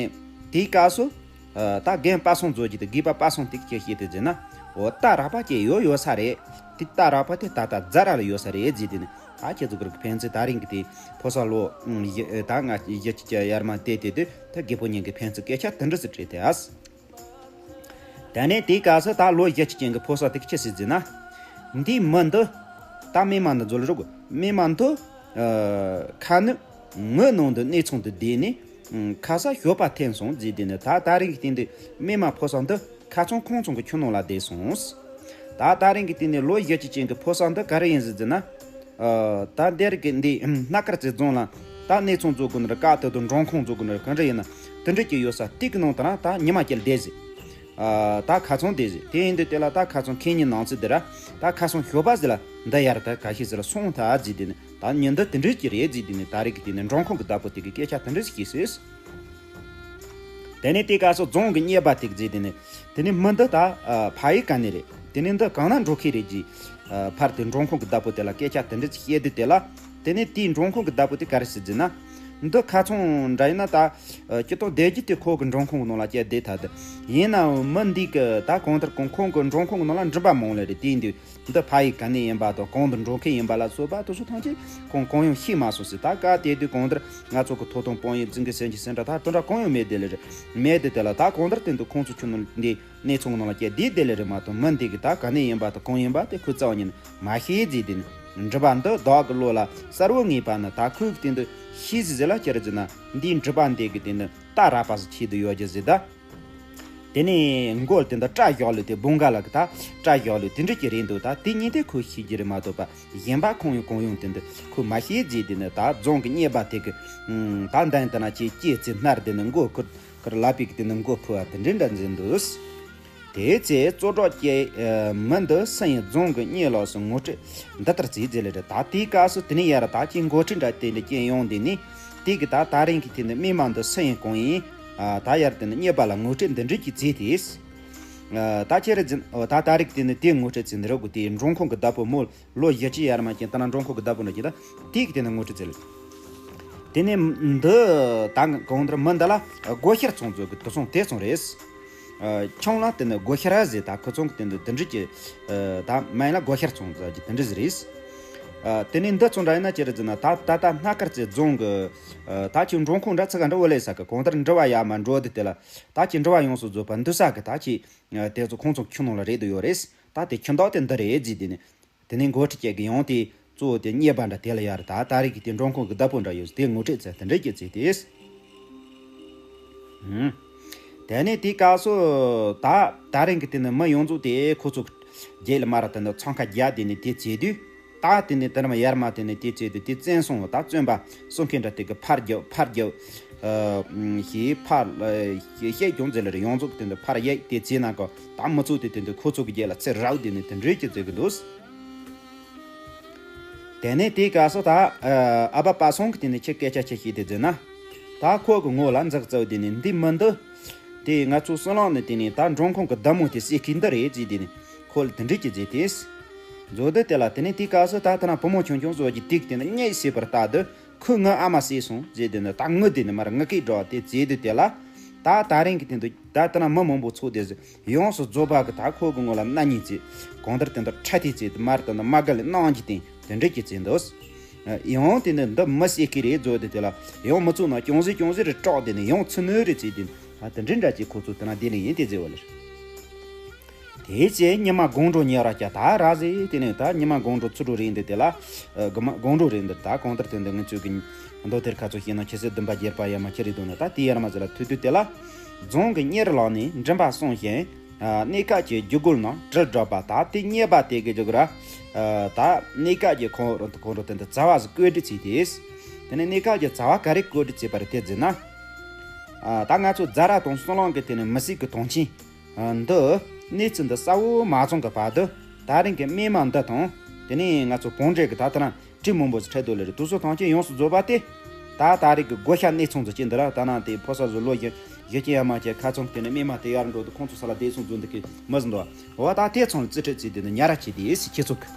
དེའི་སྐབས་སུ་ད་རྒན་པ་སངས་མཛོ་རྗེ་དེ་དགེ་བ་པ་སངས་དེ་གིས་བཤད་དེ་ཟེར་ན། འོ་རྟ་རགས་པ་སྐྱེས་ཡོད་ཡོད་ས་རེད། དེ་རྟ་རགས་པ་དེ་ད་ལྟ་རྫ་ར་ལ་ཡོད་ས་རེད་ཟེར་དེ་ནི། ད་ཁྱེད་ཚོ་གི་ཕན་ཚུན་ད་རིང་གི་དེ་ཕོ་གསར་ལོ་ད་ང་བཞི་བཅུ་ཡར་མར་དེ་དེ་དུས་ད་རྒད་པོ་གཉིས་ཀྱི་ཕན་ཚུན་སྐད་ཆ་དེ་འདྲ་ཟིག་དྲིས་ཏེ་ཨ། དེ་ནས་དེའི་སྐབས་སུ་ད་ལོ་བཞི་བཅུ་ཅན་གྱི་ཕོ་གསར་དེ་གིས་ཅི་ཟེར་ཟེར་ན། འདིའི་མི་འདི་ད་སྨིན་མ་འདི་མཛོ་ལ་རུག་སྨིན་མ་འདི་ཁ་ནི་ངུ་ནང་དུ་གནས་ཚང་དུ་བསྡད་ནས་ཁ་ས་ཞོགས་པ་ཐོན་སོང་ཟེར་དེ་ནི། ད་ད་རིང་གི་སྟེང་དུ་སྨིན་མ་ཕོ་གསར་འདི་ཁ་ཚང་ཁོང་ཚང་གི་ཁྱིམ་ནང་ལ་བསྡད་སོང་། ད་ད་རིང་གི་སྟེང་ནས་ལོ་བཞི་བཅུ་ཅན་གྱི་ཕོ་གསར་འདི་ག་རེ་ཡིན་ཟེར་ཟེར་ན། ཨ། ད་འདིར་གི་འདི་སྣ་དཀར་རྩེ་རྫོང་ལ་ད་གནས་ཚང་འཛུགས་དགོས་ན་རེད། ཀ་ཏི་དང་འབྲོང་ཁང་འཛུགས་དགོས་ན་རེད། གང་འདྲ་ཡིན་ན་དེ་འདྲ་ཅིག་ཡོད་ས་དེ་གི་ནང་དུ་ན་ད་ཉི་མ་ཅིག་བསྡད་ཟིག་ཨ། ད་ཁ་ཚང་བསྡད་ཟིག་དེ་ཡིན་དུས་དེ་ལ་ད་ཁ་ཚང་ཁེ་ཉིན་ནང་ཚུད་དེ་ར། ད་ཁ་སང་ཞོགས་པ་ཟིག་ལ་འདི་ཡར་ད་ག་ཤེད་ཟིག་ལ་སོང་ཐལ་ཟེར་དེ་ནི། ད་ཉིན་འདི་དེ་འདྲ་ཅིག་རེད་ཟེར་དེ་ནི། ད་རེས་ཀྱི་དེ་ནི་འབྲོང་ཁང་གི་བདག་པོ་དེ་གི་སྐད་ཆ་དེ་འདྲ་ཞིག་བཤད་སོང་། དེ་ནས་དེའི་སྐབས་སུ་རྫོང་གི་གཉེར་པ་དེ་གིས་ཟེར་དེ་ནི། དེ་ནི་མི་འདི་ད་ཕ་ཡུལ་ག་ནས་རེད། དེ་ནི་འདི་གང་ན་འགྲོ་མཁན་རེད་ཅེས། ཕར་དེ་འབྲོང་ཁང་གི་བདག་པོ་དེ་ལ་སྐད་ཆ་དེ་འདྲ་ཅིག་བཤད་དུས་དེ་ལ། དེ་ནི་དེའི་འབྲོང་ཁང་གི་བདག་པོ་དེ་ག་རེ་ཟེར་ཟེར་ན། འདི་ཁ་ཚང་འདྲ་ཡིན་ན་ད་སྤྱིར་བཏང་བསྡད་རྒྱུ་དེ་ཁོ་གི་འབྲོང་ཁང་གི་ནང་ལ་བསྐྱལ་བསྡད་ཐལ་ཏེ། ཡིན་ནའང་མི་འདི་གི་ད་གང་ལྟར་གང་ཁོང་གི་འབྲོང་ཁང་གི་ནང་ལ་མགྲིན་པ་མང་ལེ་རེད། དེ་ཡིན་དུས། འདི་ཕ་ཡུལ་ག་ནས་ཡིན་པ་དང་གང་དུ་འགྲོ་མཁན་ཡིན་པ་ལ་སོགས་པ་དེ་ཚོ་ཐམས་ཅད་ཁོང་གང་ཡང་ཤེས་མ་སོང་ཟེར། ད་སྐབས་དེ་དུས་གང་ལྟར་ང་ཚོ་གི་ཐོབ་ཐང་དཔང་ཡིག་འཛིན་གི་ཟིན་གི་ཟིན་འདྲ་ད་དེ་འདྲ་གང་ཡང་མེད་དེ་ལེ་རེད། མེད་དེ་དེ་ལ་ད་གང་ལྟར་དེ་འདུག་ཁོང་ཚོ་ཁྱོད་ནང་འདི་གནས་ཚང་ནང་ལ་བསྐྱལ་བསྡད་དེ་ལེ་རེད་མ་གཏོགས། མི་འདི་གི་ད་ག་ནས་ཡིན་པ་དང་གང་ཡིན་པ་དེ་ཁོས་རྩ་བ་ཉིད་ནས་མ་ཤེས་ཟེར། དེ་ནི་མགྲིན་པ་འདི་བདག་གི་བློ་ལ་གསལ་བོ་ངེས་པ་ནི། ད་ཁོས་གི་དེ་འདུག་ཤེས་ཟེར་ཟེར་ལ་ཅི་རེད་ཟེར་ན། འདིའི་མགྲིན་པ་འདི་གི་དེ་ནི་རྟ་རགས་པ་ཟིག་ཆེད་དུ་ཡོད་རྒྱུ་ཟེར་ད། དེ་ནས་མགོ་དེ་འདི་སྐྲ་བཞར་ལུགས་དེ་བོང་ག་ལ་གི་ད་སྐྲ་བཞར་ལུགས་དེ་འདྲ་ཅིག་རེད་འདུག་ད་དེ་གཉིས་དེ་ཁོས་ཤེས་ཀྱི་རེད་མ་གཏོགས་པ། གཞན་པ་གང་ཡང་གང་ཡང་དེ་འདི་ཁོས་མ་ཤེས་ཟེར། དེ་ནི་ད་རྫོང་གི་གཉེར་པ་དེ་གི་ད་འདན་དེ་ན་ཅིག་སྐྱེས་ཚེ་སྣར་དེ་ནི་མགོ་ཁུར་ཁུར་ལག་པས་གི་དེ་ནི་མགོ་ཕུ་བ་དེ་འདྲ་འདྲ་མཛད་འདུག་དེའི་ཚེ་ཙོ་སྒྲོག་ཀྱིས་མི་འདི་སུ་ཡིན། རྫོང་གི་གཉེར་ལགས་སུ་ངོ་སྤྲོད་འདི་ལྟར་བྱས་ཟེར་ལེ་རེད། ད་དེའི་སྐབས་སུ་དེ་ནས་ཡར་ད་ཅིག་འགོ་ཁྲིད་འདྲ་དེ་འདྲ་ཅིག་ཡོང་དེ་ནི། དེ་གི་ད་ད་རིང་གི་དེ་ནི་སྨིན་མ་འདི་སུ་ཡིན་གང་ཡིན། ཨ། ད་ཡར་དེ་ནི་གཉེར་པ་ལ་ངོ་སྤྲོད་འདི་འདྲ་ཅིག་བྱས་ཏེ། ཨ། ད་ཁྱེད་རེ་འཛིན། ཨོ། ད་ད་རིག་དེ་ནི་དེ་ངོ་སྤྲོད་བྱས་འདི་རེད་གོ་དེ་འབྲོང་ཁང་གི་བདག་པོ་མོ་ལོ་བཞི་བཅུ་ཡར་མར་ཅན་ད་ན་འབྲོང་ཁང་གི་བདག་པོ་འདྲ་ཅིག་ད་དེ་གི་དེ་ནི་ངོ་སྤྲོད་བྱས་ལ། དེ་ནས་འདི་ད་གང་ལྟར་མི་འདི་ལ་སྒོ་ཤར་ཚང་ཚོ་གི་དུ་སོང་དེ་སོང་རེད། ཨ། ཆུང་ལ་དེ་ནི་སྒོ་ཤར་ཟེར། ད་ཁོ་ཚང་གི་དེ་འདི་དེ་འདྲ་ཅིག་ཨ། ད་མ་ཡིན་ལ་སྒོ་ཤར་ཚང་ཟེར་གྱི་དེ་འདྲ་ཟིག་རེད། ཨ། དེ་ནས་འདི་ཚོ་འདྲ་ཡིན་ན་ཅི་རེད་ཟེར་ན། ད་ད་ད་སྣ་དཀར་རྩེ་རྫོང་གི་ཨ། ད་ཅིག་འབྲོང་ཁང་འདྲ་ཚ་ག་འདྲ་བོ་ལས་ས་གི་གང་ལྟར་འགྲུལ་བ་ཡར་མར་འགྲོ་དུས་དེ་ལ་ད་ཅིག་འགྲུལ་བ་ཡོངས་སུ་རྫོགས་པ་འདུག་ས་གི་ད་ཅིག་ཨ། དེ་ཚོ་ཁོང་ཚོ་ཁྱིམ་ནང་ལ་རེད་དུ་ཡོད་རེད། ད་དེ་ཁྱིམ་བདག་དེ་འདི་རེད་ཟེར། དེ་ནས་དེ་ནས་འགོ་ཁྲིད་ཅིག་གི་ཡོང་དེ་གཙོ་བོ་དེ་གཉེར་པ་འདྲ་དེ་ལ་ཡར་ད་ད་རེས་ཀྱི་དེ་འབྲོང་ཁང་གི་བདག་པོ་འདྲ་ཡོད་དེ་ངོ་སྤྲོད་ཚེ་དེ་འདྲ་ཅིག་བྱས་ཏེ། ཨུམ། དེ་ནས་དེའི་སྐབས་སུ་ད་ད་རིང་གི་དེ་ནི་མི་ཡོངས་རྫོགས་དེ་ཁོ་ཚོ་རྗེས་ལ་མར་དེ་ནི་འཚང་ཁ་རྒྱག་དེ་ནི་དེ་བྱས་དུས། ད་དེ་ནི་དེ་ནི་མ་ཡར་མར་དེ་ནི་དེ་བྱས་དུས་དེ་བཙན་སོང་བ་ད་བཙོན་པ་སྲུང་མཁན་འདྲ་དེ་གི་ཕར་རྒྱབ་ཕར་རྒྱབ། ཨ་ཞེས་ཕར་ཨ་བཤད་ཀྱང་ཟེར་ལེ་རེད། ཡོངས་རྫོགས་ཀྱི་དོན་དུ་ཕར་གཡུགས་ཏེ་བྱས་ན་ཀོ། ད་མི་ཚོགས་དེ་དོན་དུ་ཁོ་ཚོ་གི་རྒྱབ་ལ་ཚུར་རག་དེ་ནས་དེ་འདྲས་ཀྱི་བྱེད་གི་འདུག། དེ་ནས་དེའི་སྐབས་སུ་ད་ཨ་ཨ་ཕ་པ་སངས་ཀྱིས་དེ་ནས་ཁྱོས་སྐད་ཆ་ཆི་བཤད་དེ་ཟེར་ན། ད་ཁོ་གི་ངོ་ལ་འཛེགས་བཙལ་དེ་ནས་འདི་མི་འདི། དེ་ང་ཚོ་སྲིད་ལང་ནས་དེ་ནས་ད་འབྲོང་ཁུང་གི་བདག་མོ་དེ་ཟེར་མཁན་འདི་རེད་ཟེར་དེ་ནས་ཁོ་ལ་དེ་འདྲས་ཀྱི་བྱས་ཏེ། མཛོ་དེ་དེ་ལ་དེ་ནས་དེའི་སྐབས་སུ་ད་ཐ་ན་བུ་མོ་ཆུང་ཆུང་བཟོ་གི་དེ་གི་དེ་ནས་གཉིད་སད་པར་ལྟ་དུས། ཁོས་ངའི་ཨ་མ་བསད་སོང་ཟེར་དེ་ནི་ད་ངུ་དེ་ནི་མར་ངུ་སྐད་སྒྲོག་སྟེ་བྱས་དུས་དེ་ལ། ད་དེ་རིང་གི་དེ་འདུག། ད་ལྟ་ན་མི་མང་པོ་ཚོགས་དེ་ཡོངས་སུ་རྫོགས་པ་གི་ད་ཁོ་གི་ངོ་ལ་སྣང་བརྙན་བྱས། གང་ལྟར་དེ་འདུག་ཁྲ་ཐིག་བྱས་དེ་མར་དེ་འདུག་མ་དགའ་ལས་གནང་རྒྱུ་དེ་དེ་འདྲས་ཀྱི་བྱས་འདུག། ཡང་དེ་འདུག་འདི་མི་བསད་ཀྱི་རེད་བཟོ་དེ་དེ་ལ་ཡང་མི་ཚོགས་ན་ཅུང་ཟད་ཅུང་ཟད་རེ་སྐྲག་དེ་ནི་ཡང་ཚུར་ནུས་རེ་བྱས་དེ་ནི་ད་དེ་འདྲས་འདྲ་ཅིག་ཁོ་ཚོ་དེ་ན་དེ་ལས་ཡིན་དེ་བྱས་པ་ལེར། དེའི་ཚེ་ཉི་མ་དགོང་དྲོ་ཉལ་ར་བྱ་ད་ར་ཟེ་དེ་ནས་ད་ཉི་མ་དགོང་དྲོ་ཚུར་འགྲོ་རེད་འདི་དེ་ལ། ཨ་དགོང་མ་དགོང་དྲོ་རེད་འདི་ད་གང་ལྟར་དེ་འདི་ངེད་ཚོས་ཀྱི་མདོ་དེར་ཁ་ཚོ་ཤེས་ན་ཁྱེད་ཚོས་བདུན་པ་བརྒྱད་པ་ཡ་མ་ཁྱེད་རེད་འདུག་ན་ད་དེ་ཡར་མ་ཟེར་ལ་ཐུག་དུས་དེ་ལ། རྫོང་གི་གཉེར་ལག་ནས་མགྲིན་པ་བསྲུང་ཞིང་། ཨ་གནས་སྐབས་ཀྱི་རྒྱུ་རྒོལ་རྣམས་དྲིལ་བསྒྲགས་པ་ད་དེ་གཉེར་པ་དེ་གི་རྒྱུ་ར། ཨ་ད་གནས་སྐབས་ཀྱི་ཁོང་ཁོང་རོ་དེ་འདི་རྩ་བ་ཟིག་བཀོད་སྒྲིག་བྱས་ཏེ། དེ་ནས་གནས་སྐབས་ཀྱི་རྩ་བ་ག་རེ་བཀོད་སྒྲིག་བྱས་པ་རེད་དེ་ཟེར་ན། ཨ་ད་ང་ཚོ་རྫ་ར་དང་སྲིད་ལང་གི་དེ་ནས་མི་སེར་གི་དོན་ཆེན། འདི་གནས་ཚུལ་འདི་གསལ་བོ་མ་བྱུང་གི་བར་དུ། ད་རིང་གི་རྨས་མ་འདི་དང་དེ་ནས་ང་ཚོ་བོང་འདྲེ་གི་ད་ལྟ་རང་བཀྲིས་མང་པོ་ཞིག་འཕྲད་འདུག་ལེ་རེད། དུས་ཚོད་ཐམས་ཅད་ཡོངས་སུ་རྫོགས་པ་སྟེ། ད་ད་རེས་ཀྱི་བགོ་བཤའ་གནས་ཚང་ཚོ་ཅི་འདི་ར་ད་ནང་དེ་ཕོ་གསར་བཟོ་ལོ་བཞི་བཞི་བཅུ་ཡར་མར་བྱས་ཁ་ཚང་དེ་ནས་རྨས་མ་དེ་ཡར་འགྲོ་དུས་ཁོང་ཚོ་ས་ལ་བསྡད་སོང་རྫུན་འདི་གི་མི་ཟིན་འདུག། འོ་ད་དེ་ཚང་ལ་རྩིས་ཁྲིད་བྱས་དེ་ནས་ཉ་ར་བྱས་དེ་སི་ཁྱེད་ཚོ་གི།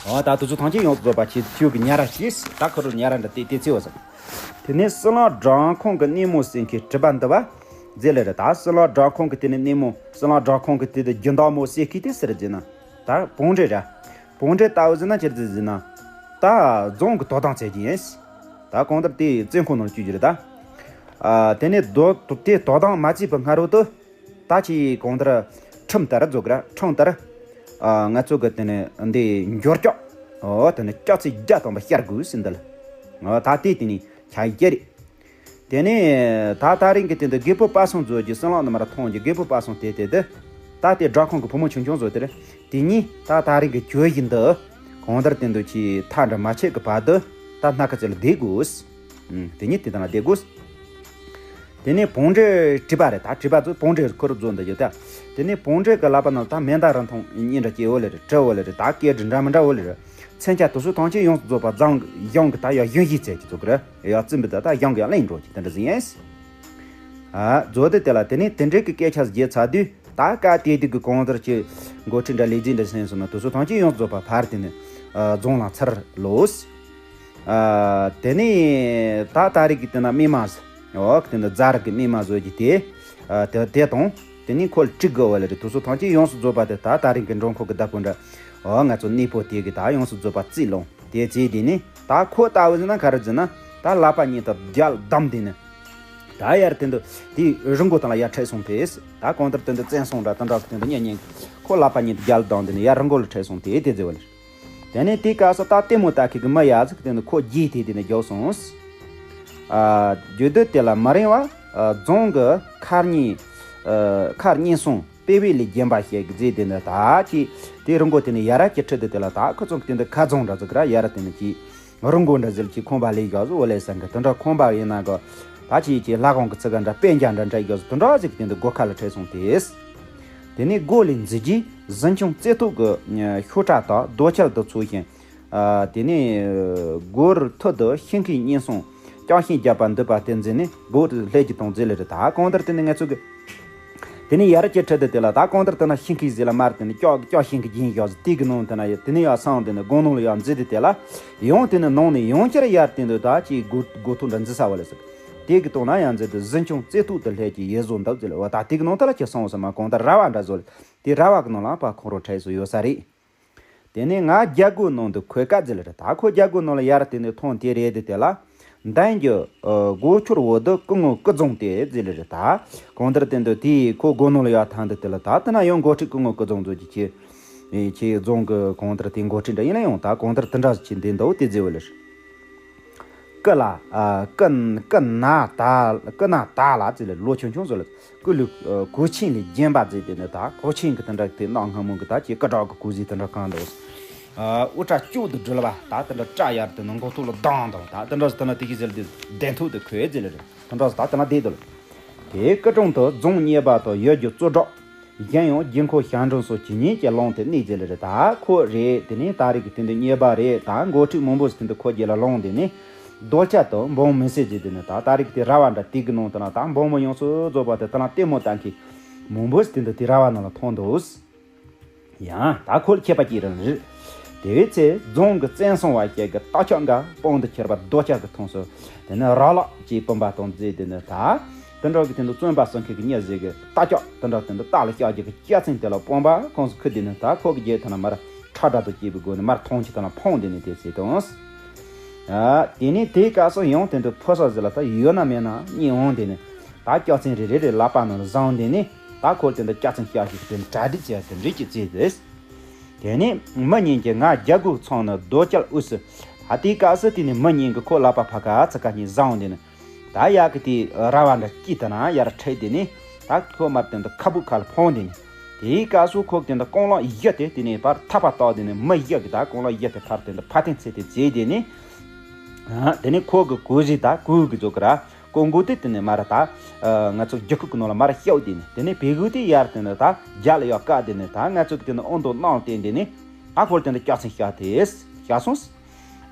འོ་ད་དུས་ཚོད་ཐམས་ཅད་ཡོངས་སུ་རྫོགས་པ་ཁྱེད་ཁྱོད་ཀྱི་ཉ་ར་བྱས་ད་ཁོ་རུ་ཉ་ར་འདྲ་དེ་དེ་ཚེ་བ་ཟིན། དེ་ནས་སྲིད་ལང་སྦྲང་ཁང་གི་སྣེ་མོ་ཟེར་མཁན་གྲུ་པ་འདི་བ་མཛད་ལེ་རེད། ད་སྲིད་ལང་སྦྲང་ཁང་གི་དེ་ནས་སྣེ་མོ་སྲིད་ལང་སྦྲང་ཁང་གི་དེ་དུ་རྒྱུན་བདག་མོ་ཟེར་མཁན་དེ་སི་རེད་ཟེར་ན། ད་བོང་འདྲེ་ར། བོང་འདྲེ་ལྟ་བུ་ཟེར་ན་ཅི་རེད་ཟེར་ན། ད་རྫོང་གི་དོ་དམ་བྱེད་ཀྱི་ཡིན། ད་གང་ལྟར་དེ་བཙོན་ཁང་ནང་བཅུག་རྒྱུ་རེད་ད། ཨ་དེ་ནས་དོ་དེ་དོ་དམ་མ་བྱས་པའི་སྔ་རོལ་དུ། ད་ཅི་གང་ལྟར་ཁྲིམས་ལྟར་བཟོ་གི་ར་ཁྲིམས་ལྟར། ཨ་ང་ཚོ་གི་དེ་ནས་འདི་འགྱུར་ལྕོག། འོ་དེ་ནས་ལྕགས་ཚིག་བརྒྱ་ཐམ་པ་བཤར་དགོས་ཟེར་འདི་ལ། འོ་ད་དེ་དེ་ནས་ཆ་ཡི་རྒྱ་རེད། དེ་ནས་ད་ད་རིང་གི་དེ་འདི་རྒད་པོ་པ་སངས་མཛོད་ཀྱི་སྲིད་ལང་ནི་མར་མཐོང་གི་རྒད་པོ་པ་སངས་དེ་དེ་དེ། ད་དེ་སྦྲག་ཁང་གི་བུ་མོ་ཆུང་ཆུང་བཟོ་དེར། དེ་གཉིས་ད་ད་རིང་གི་གྱོད་གཞི་འདི། གང་ལྟར་དེ་འདི་ཆི་མཐའ་འདྲ་མ་ཆད་གི་བར་དུ་ད་སྣ་ཁ་ཚེ་ལ་བསྡད་དགོས། ཨུམ། དེ་གཉིས་དེ་དང་ལ་བསྡད་དགོས། དེ་ནས་བོང་འདྲེ་གྲུ་པ་རེད་ད་གྲུ་པ་ཚོ་བོང་འདྲེ་ཁོ་རུ་བཟོ་འདི་ཡོད་ད། དེ་ནས་བོང་འདྲེ་གི་ལག་པ་ནང་ད་མེ་མདའ་རིང་ཐུང་གཉིས་འདྲ་སྐྱེ་བོ་ལེ་རེད་གྲི་བོ་ལེ་རེད་ད་སྐད་འདྲ་འདྲ་མི་འདྲ་བོ་ལེ་རེད། མཚོན་ཆ་དེ་ཚོ་ཐམས་ཅད་ཡོངས་སུ་རྫོགས་པ་རྫོང་གི་གཞུང་གི་ད་ཡ་གཞུང་བཞེས་ཚད་ཀྱི་ཚོ་གི་རེད་ཡ་རྩིས་འབུལ་ད་ད་གཞུང་གི་ཡ་གླེང་འགྲོ་གི་དེ་འདྲ་ཟིན་ཡིན། ཨ་མཛོད་དེ་དེ་ལ་དེ་ནས་དེ་འདྲའི་གི་སྐད་ཆ་བརྗེད་ཚར་དུས་ད་སྐབས་དེ་དུས་ཀྱི་གང་ལྟར་གྱི་འགོ་ཁྲིད་འདྲ་ལས་བྱེད་འདྲ་སེམས་སོང་ན་དེ་ཚོ་ཐམས་ཅད་ཡོངས་རྫོགས་པ་ཕར་དེ་ནས་ཨ་རྫོང་ལ་ཚུར་ལོག། ཨ་དེ་ནས་ད་ད་རེས་ཀྱི་དེ་ན་རྨས་མ་ཟ་འོག་དེ་ནས་རྫ་རི་གི་རྨས་མ་བཟོ་རྒྱུ་དེ་ཨ་དེ་དེ་དང་དེ་ནས་ཁོ་ལ་གྲི་དགོས་བ་ལ་རེད། དེ་ཚོ་ཐམས་ཅད་ཡོངས་སུ་རྫོགས་པ་དེ་ད་ད་རིང་གི་འབྲོང་ཁོག་གི་བདག་པོ་འདྲ་འོག་ང་ཚོ་གནས་པོ་དེ་གི་ད་ཡོངས་སུ་རྫོགས་པ་རྩིས་ལོང་དེ་རྩིས་དེ་ནས་ད་ཁོ་ལྟ་བུ་ཟེར་ན་ག་རེ་ཟེར་ན་ད་ལག་པ་གཉིས་དང་རྒྱབ་བསྡམས་དེ་ནས། ད་ཡར་དེ་འདུག་དེ་རི་མགོ་དང་ལ་ཡར་ཁྲིད་སོང་དེས། ད་གང་ལྟར་དེ་འདུག་བཙན་སོང་འདྲ་དེ་འདྲ་དེ་འདུག་ཉན་ཉན་ཁོ་ལག་པ་གཉིས་དེ་རྒྱལ་དང་དེ་ནས་ཡར་རི་མགོ་ལ་ཁྲིད་སོང་དེ་དེ་ཟེར་བ་ལེར། དེ་ནས་དེ་སྐབས་སུ་ད་ལྟད་མོ་ལྟ་མཁན་གི་མི་ཡ་ཟིག་དེ་འདུག་ཁོ་རྗེས་དེ་དེ་ནས་རྒྱོབ་སོང་། ཨ་རྒྱུ་དུས་དེ་ལ་མ་རིང་བ་ཨ་རྫོང་གི་མཁར་རྙིང་ཨ་མཁར་རྙིང་སྲུང་དཔེ་བའི་ལས་རྒན་པ་ཞིག་གིས་མཛད་དེ་འདུག་ད་ཅི་དེ་རི་མགོ་དེ་ནས་ཡར་ར་ཅིག་ཁྲིད་དེ་དེ་ལ་ད་ཁོ་ཚོ་གི་དེ་འདུག་ཁ་རྫོང་འདྲ་ཟིག་ར་ཡར་དེ་ནས་ཅི། རི་མགོ་འདྲ་ཟིག་ལ་ཁྱེད་ཁང་པ་ལས་བཞག་ཟིག་འོ་ལས་སང་གི་དེ་འདྲ་ཁང་པ་ཡིན་ན་གི། ད་ཅི་ཅི་ལྷ་ཁང་གི་ཚིག་ག་འདྲ་དཔེ་རྒྱ་འདྲ་འདྲ་ཡོད་ཟིག་དེ་འདྲ་ཟིག་དེ་འདི་སྒོ་ཁ་ལ་ཁྲིད་སོང་དེས། དེ་ནས་སྒོ་ལས་འཛུལ་རྗེས་གཟིམ་ཆུང་རྩེ་ཐོག་གི་ཤོག་ཁྲ་དང་རྡོ་ཁྱེར་དུ་ཚུགས་ཤིང་། དེ་ནས་སྒོར་ཐུར་དུ་ཤིང་ཁའི་གཉེན་སྲུང་ལྕང་ཤིང་རྒྱབ་པ་འདུག་པ་དེ་འཛིན་ནས་སྒོ་དེ་སླེབས་ཀྱི་དང་འཛིན་ལེ་རེད། ད་གང་ལྟར་དེ་ནས་ང་ཚོ་གི། དེ་ནས་ཡར་གྱི་ཁྲིད་དེ་དེ་ལ་ད་གང་ལྟར་དེ་ན་ཤིང་ཁའི་ཟེ་ལ་མར་དེ་ནས་ཀྱོག་ཀྱོག་ཤིང་གི་རྒྱན་བཞག་ཟེ་དེ་གི་ནང་དེ་ན་དེ་ནས་ཡར་སོང་དེ་ནས་དགུང་ལོང་ལ་ཡར་འཛུལ་དེ་དེ་ལ་ཡང་དེ་ནས་ནང་ནས་ཡང་བསྐྱར་ཡར་དེ་འདུག་ད་ཅིག་སྒོ་སྒོ་ཐོག་འདྲ་འཛུལ་ས་བ་ལ་ཟེར། དེ་གི་སྟེང་ན་ཡང་འཛུལ་དེ་གཟིམ་ཆུང་རྩེ་ཐོག་ཏུ་སླེབས་ཀྱི་ཡེ་བཟོ་འདུག་ཟེར་ལ་བ་ད་དེ་གི་ནང་དེ་ལ་ཁྱེད་སོང་ཟེར་མ་གང་ལྟར་ར་བ་འདྲ་བཟོ་ལ་དེ་ར་བ་གི་ནང་ལ་པ་ཁོང་རོ་ཁྲིད་སུ་ཡོད་ས་རེད། དེ་ནས་ང་རྒྱ་སྒོའི་ནང་དུ་འཁོད་ཀ་ཟེར་ལ་རེད། ད་ཁོ་རྒྱ་སྒོའི་ནང་ལ་ཡར་དེ་ནས་ཐོན་དེ་རེད་དེ་དེ་ལ། མདུན་གྱི་ཨ་སྒོ་ཁྱུར་འོག་ཏུ་སྐུ་ངོ་སྐུ་རྫོང་དེ་ཟེར་ལ་རེད། ད་གང་ལྟར་དེ་འདུག་དེའི་ཁོ་སྒོ་ནང་ལ་ཡར་ཐང་དུ་དེ་ལ་ད་དེ་ན་ཡང་འགོ་ཁྲིད་སྐུ་ངོ་སྐུ་རྫོང་ཚོ་གི་ཁྱེད་ཁྱེད་རྫོང་གི་གང་ལྟར་དེ་འགོ་ཁྲིད་འདྲ་ཡིན་ན་ཡང་ད་གང་ལྟར་དེ་འདྲ་ཞིག་འདི་འདུག་དེ་ཟེར་བ་ལ་རེད། སྐུ་ལ། ཨ་སྐུ་སྐུ་ན་ད་སྐུ་ན་ད་ལ་ཟེར་ལེ་ལོ་ཆུང་ཆུང་ཟེར་ལེ་སྐུ་ལུས་ཨ་གོས་ཆེན་ལས་བརྒྱན་པ་ཟེར་དེ་ནི་ད་གོས་ཆེན་གི་དེ་འདྲ་དེ་གནག་སྔ་མོ་གི་ད་ཀྱི་སྐུ་དྲག་གི་གོས་ཟེར་དེ་འདྲ་གང་འདུག་ཨ། དབུ་སྐྲ་ཅོག་ཏུ་དྲིལ་བ། ད་དེ་འདྲ་སྐྲ་ཡར་དེ་ནི་མགོ་ཐོག་ལ་ལྡང་དང་། ད་དེ་འདྲ་ཟེར་ན་དེ་གི་ཟེར་དེ་གདན་ཐོག་ཏུ་ཁོས་ཟེར་ལེ་རེད། དེ་འདྲ་ཟེར་ད་དེ་ན་བསྡད་དོ་ལ། དེའི་སྐུ་དྲུང་དུ་རྫོང་གཉེར་པ་དང་ཡུལ་གྱི་གཙོ་བདག་གཞན་ཡང་དགེ་འཁོར་ཞལ་འབྲོམ་སོགས་ཇི་སྙེད་ཅིག་ལོངས་ཏེ་གནས་ཟེར་ལེ་རེད། ད་ཁོ་རེད། དེ་ནས་ད་རེས་ཀྱི་དེ་འདི་གཉེར་པ་རེད། ད་འགོ་ཁྲིད་མང་པོ་ཞིག་དེ་འདི་ཁོ་རྒྱལ་ལ་ལོངས་དེ་ནས་རྡོ་ལྕགས་དང་འབུམ་མི་སྲིད་ཅིག་དེ་ནི་ད་ད་རེས་ཀྱི་དེ་ར་བ་འདྲ་དེ་གི་ནང་དུ་ན་ད་འབུམ་མི་ཡོངས་སུ་རྫོགས་པ་དེ་དེ་ན་ལྟད་མོ་ལྟ་མཁན་མང་པོ་ཞིག་དེ་འདི་དེ་ར་བ་ནང་ལ་མཐོང་འདུག་ཡང་ད་ཁོ་ལ་ཁྱད་པར་ཅིག་རང་རེད། དེ་བས་ཚེ་རྫོང་གི་བཙན་སྲུང་བ་ཞིག་གི་རྟ་ཁྱག་འགའ་དཔུང་དུ་ཁྱེར་བ་རྡོ་ལྕགས་ཀྱི་མཐོངས་སུ་དེ་ནི་ར་ལག་ཅེས་བུམ་པ་དང་མཛེས་དེ་ནི་ད་དེ་འདྲ་གི་དེ་འདུག་བཙོན་པ་སྲུང་མཁན་གྱི་མྱི་ཟིག་གི་རྟ་ཁྱག་དེ་འདྲ་དེ་འདུག་རྟ་ལ་ཤག་རྒྱུ་གི་སྐྱ་བཙན་དེ་ལ་བུམ་པ་ཁོངས་སུ་ཁུར་དེ་ནི་ད་ཁོ་གི་རྒྱལ་ཐ་ན་མར་ཁྲ་འདྲ་དུ་སྐྱེས་པའི་སྒོ་ནས་མར་མཐོང་ཆེ་ཐ་ན་ཕོངས་དེ་ནི་དེ་ཚེ་དང་། ཨ། དེ་ནས་དེའི་སྐབས་སུ་ཡང་དེ་འདུག་ཕོ་གསར་ཟིག་ལ་ད་ཡོད་ན་མེད་ན་གཉིད་འོང་དེ་ནི་ད་སྐྱ་བཙན་རེ་རེ་རེ་ལག་པ་ནང་ལ་བཟུང་དེ་ནི་ད་ཁོ་དེ་འདུག་སྐྱ་བཙན་ཤག་ཞིག་དེ་གྲ་སྒྲིག་བྱས་དེ་འདྲ་གི་ཚེ་དེ། དེ་ནས་མི་གཉིས་ཀྱིས་ང་རྒྱལ་སྒོ་ཚང་ནས་རྡོ་ལྕགས་དབུས་སུ། ད་དེའི་སྐབས་སུ་དེ་ནས་མི་གཉིས་ཀྱིས་ཁོ་ལག་པ་ཕར་ཁ་ཚུར་ཁ་གཉིས་བཟུང་དེ་ནི། ད་ཡག་གི་དེ་ར་བ་འདྲ་སྐྱིད་དེ་ན་ཡར་ཁྲིད་དེ་ནི། ད་ཁོ་མར་དེ་འདུག་ཁ་སྦུག་ཁ་ལ་ཕོངས་དེ་ནི། དེའི་སྐབས་སུ་ཁོ་དེ་འདུག་རྐང་ལག་བཞི་དེ་དེ་ནས་ཕར་ཐག་པ་བཏགས་དེ་ནི་མི་བཞི་གིས་ད་རྐང་ལག་བཞི་དེ་ཕར་དེ་འདུག་ཕར་འཐེན་ཚུར་འཐེན་བྱས་དེ་ནི། ཨ། དེ་ནས་ཁོ་གི་གོས་གཟིགས་ད་གོས་གི་ཚོ་གི་ར། ཀོང་གོ་དེ་དེ་ནས་མར་ད། ཨ། ང་ཚོ་རྒྱུག་ཁུག་གི་ནང་ལ་མར་ཤོག་དེ་ནས་དེ་ནས་བེ་གུ་དེ་ཡར་དེ་ནས་ད་རྒྱ་ལ་ཡར་བཀག་དེ་ནས་ད་ང་ཚོ་གི་དེ་ནས་ཨོ་མདོ་གནང་སྟེ་དེ་ནས་ད་ཁོར་དེ་འདུག་སྐྱ་བཙན་ཤག་དེ་ཤག་སོང་།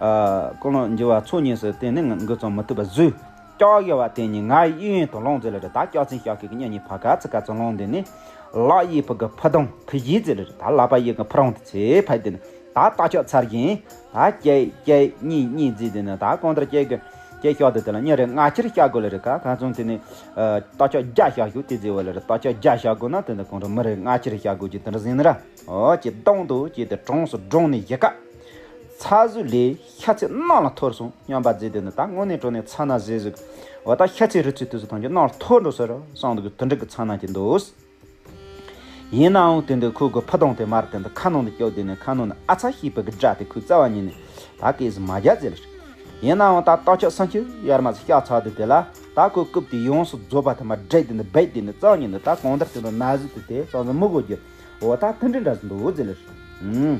ཨ། ཀོང་ལོ་འགྱུར་བ་ཚོ་གཉིས་སུ་དེ་ནས་འགུལ་ཙམ་མི་ཐུབ་པ་བཟོས། སྐྱག་གཡོ་བ་དེ་གཉིས་ང་ཡི་གཡས་གཡོན་དུ་ལངས་ཟེར་ལེ་རེད། ད་སྐྱ་བཙན་ཤག་གི་གཉེན་ཉེ་ཕ་ག་ཚི་ག་ཚི་ལངས་དེ་ནས་ལག་གཡས་པ་གི་ཕུ་དང་ཕུ་གཞི་ཟེར་ལེ་རེད། ད་ལག་པ་གཡས་གི་ཕུ་རང་དེ་ཚེ་ཕ་དེ་ནས། ད་རྟ་ཁྱག་ཚར་གྱིན། ད་སྐྱེ་སྐྱེ་གཉིས་གཉིས་བརྩིས་དེ་ནི་ད་གང་ལྟར་སྐྱེ་གི་སྐྱེ་ཤོག་དེ་དེ་ལ་མྱི་རེ་ལྔ་ཁྱེར་བཤའ་དགོས་ལེ་རེད། ཁ་ཁ་ཚོན་དེ་ནི། ཨ། རྟ་ཁྱག་བརྒྱ་བཤའ་ཤོག་དེ་བརྩིས་བ་ལེ་རེད། རྟ་ཁྱག་བརྒྱ་བཤའ་དགོས་ན་དེ་འདི་གང་ལྟར་མི་རེ་ལྔ་ཁྱེར་བཤའ་དགོས་ཀྱི་དེ་འདྲ་ཟིན་ནི་ར། ཨོ་ཀྱི་གདོང་དུ་ཀྱི་དེ་གྲངས་སུ་བགྲངས་ནས་བཞི་ཀ། ཚ་ཟུག་ལས་ཤ་ཚའི་གནམ་ལ་འཐོར་སོང་སྙམ་པ་བརྩིས་དེ་ནི་ད་དངོས་གནས་དྲང་གནས་ཚ་ན་ཟས་ཟིག་འོ་ད་ཤ་ཚའི་རུ་ཚའི་དུས་སུ་ཐང་གི་གནམ་ལ་འཐོར་འགྲོ་ས་ར་བསམ་འདུག་གི་དེ་འདྲ་གི་ཚ་ན་གྱི་འདུག་ཡིན་ནའང་དེ་འདི་ཁོ་གི་ཕུ་དང་དེ་མར་དེ་འདི་ཁ་ནང་དུ་བསྐྱོད་དེ་ནས་ཁ་ནང་ནས་ཨ་ཚ་ཤེས་པའི་གི་སྒྲ་དེ་ཁོས་རྩ་བ་ཉིད་ནས་ད་སྐད་ཟིག་མ་རྒྱག་ཟེར། ཡིན་ནའང་ད་རྟ་ཁྱག་སུམ་ཅུ་ཡར་མར་ཤག་ཚར་དུས་དེ་ལ་ད་ཁོ་རྐུབ་དེ་ཡོངས་སུ་རྫོགས་པ་དེ་མར་བསྒྲད་དེ་ནས་སྦད་དེ་ནས་རྩ་བ་ཉིད་ནས་ད་གང་ལྟར་དེ་འདི་ན་ཟུག་དེ་དེ་ཙང་ཙང་མི་དགོས་རྒྱུ་འོ་ད་དེ་འདྲ་འདྲ་ཟིག་འདུག་ཟེར། ཨུམ།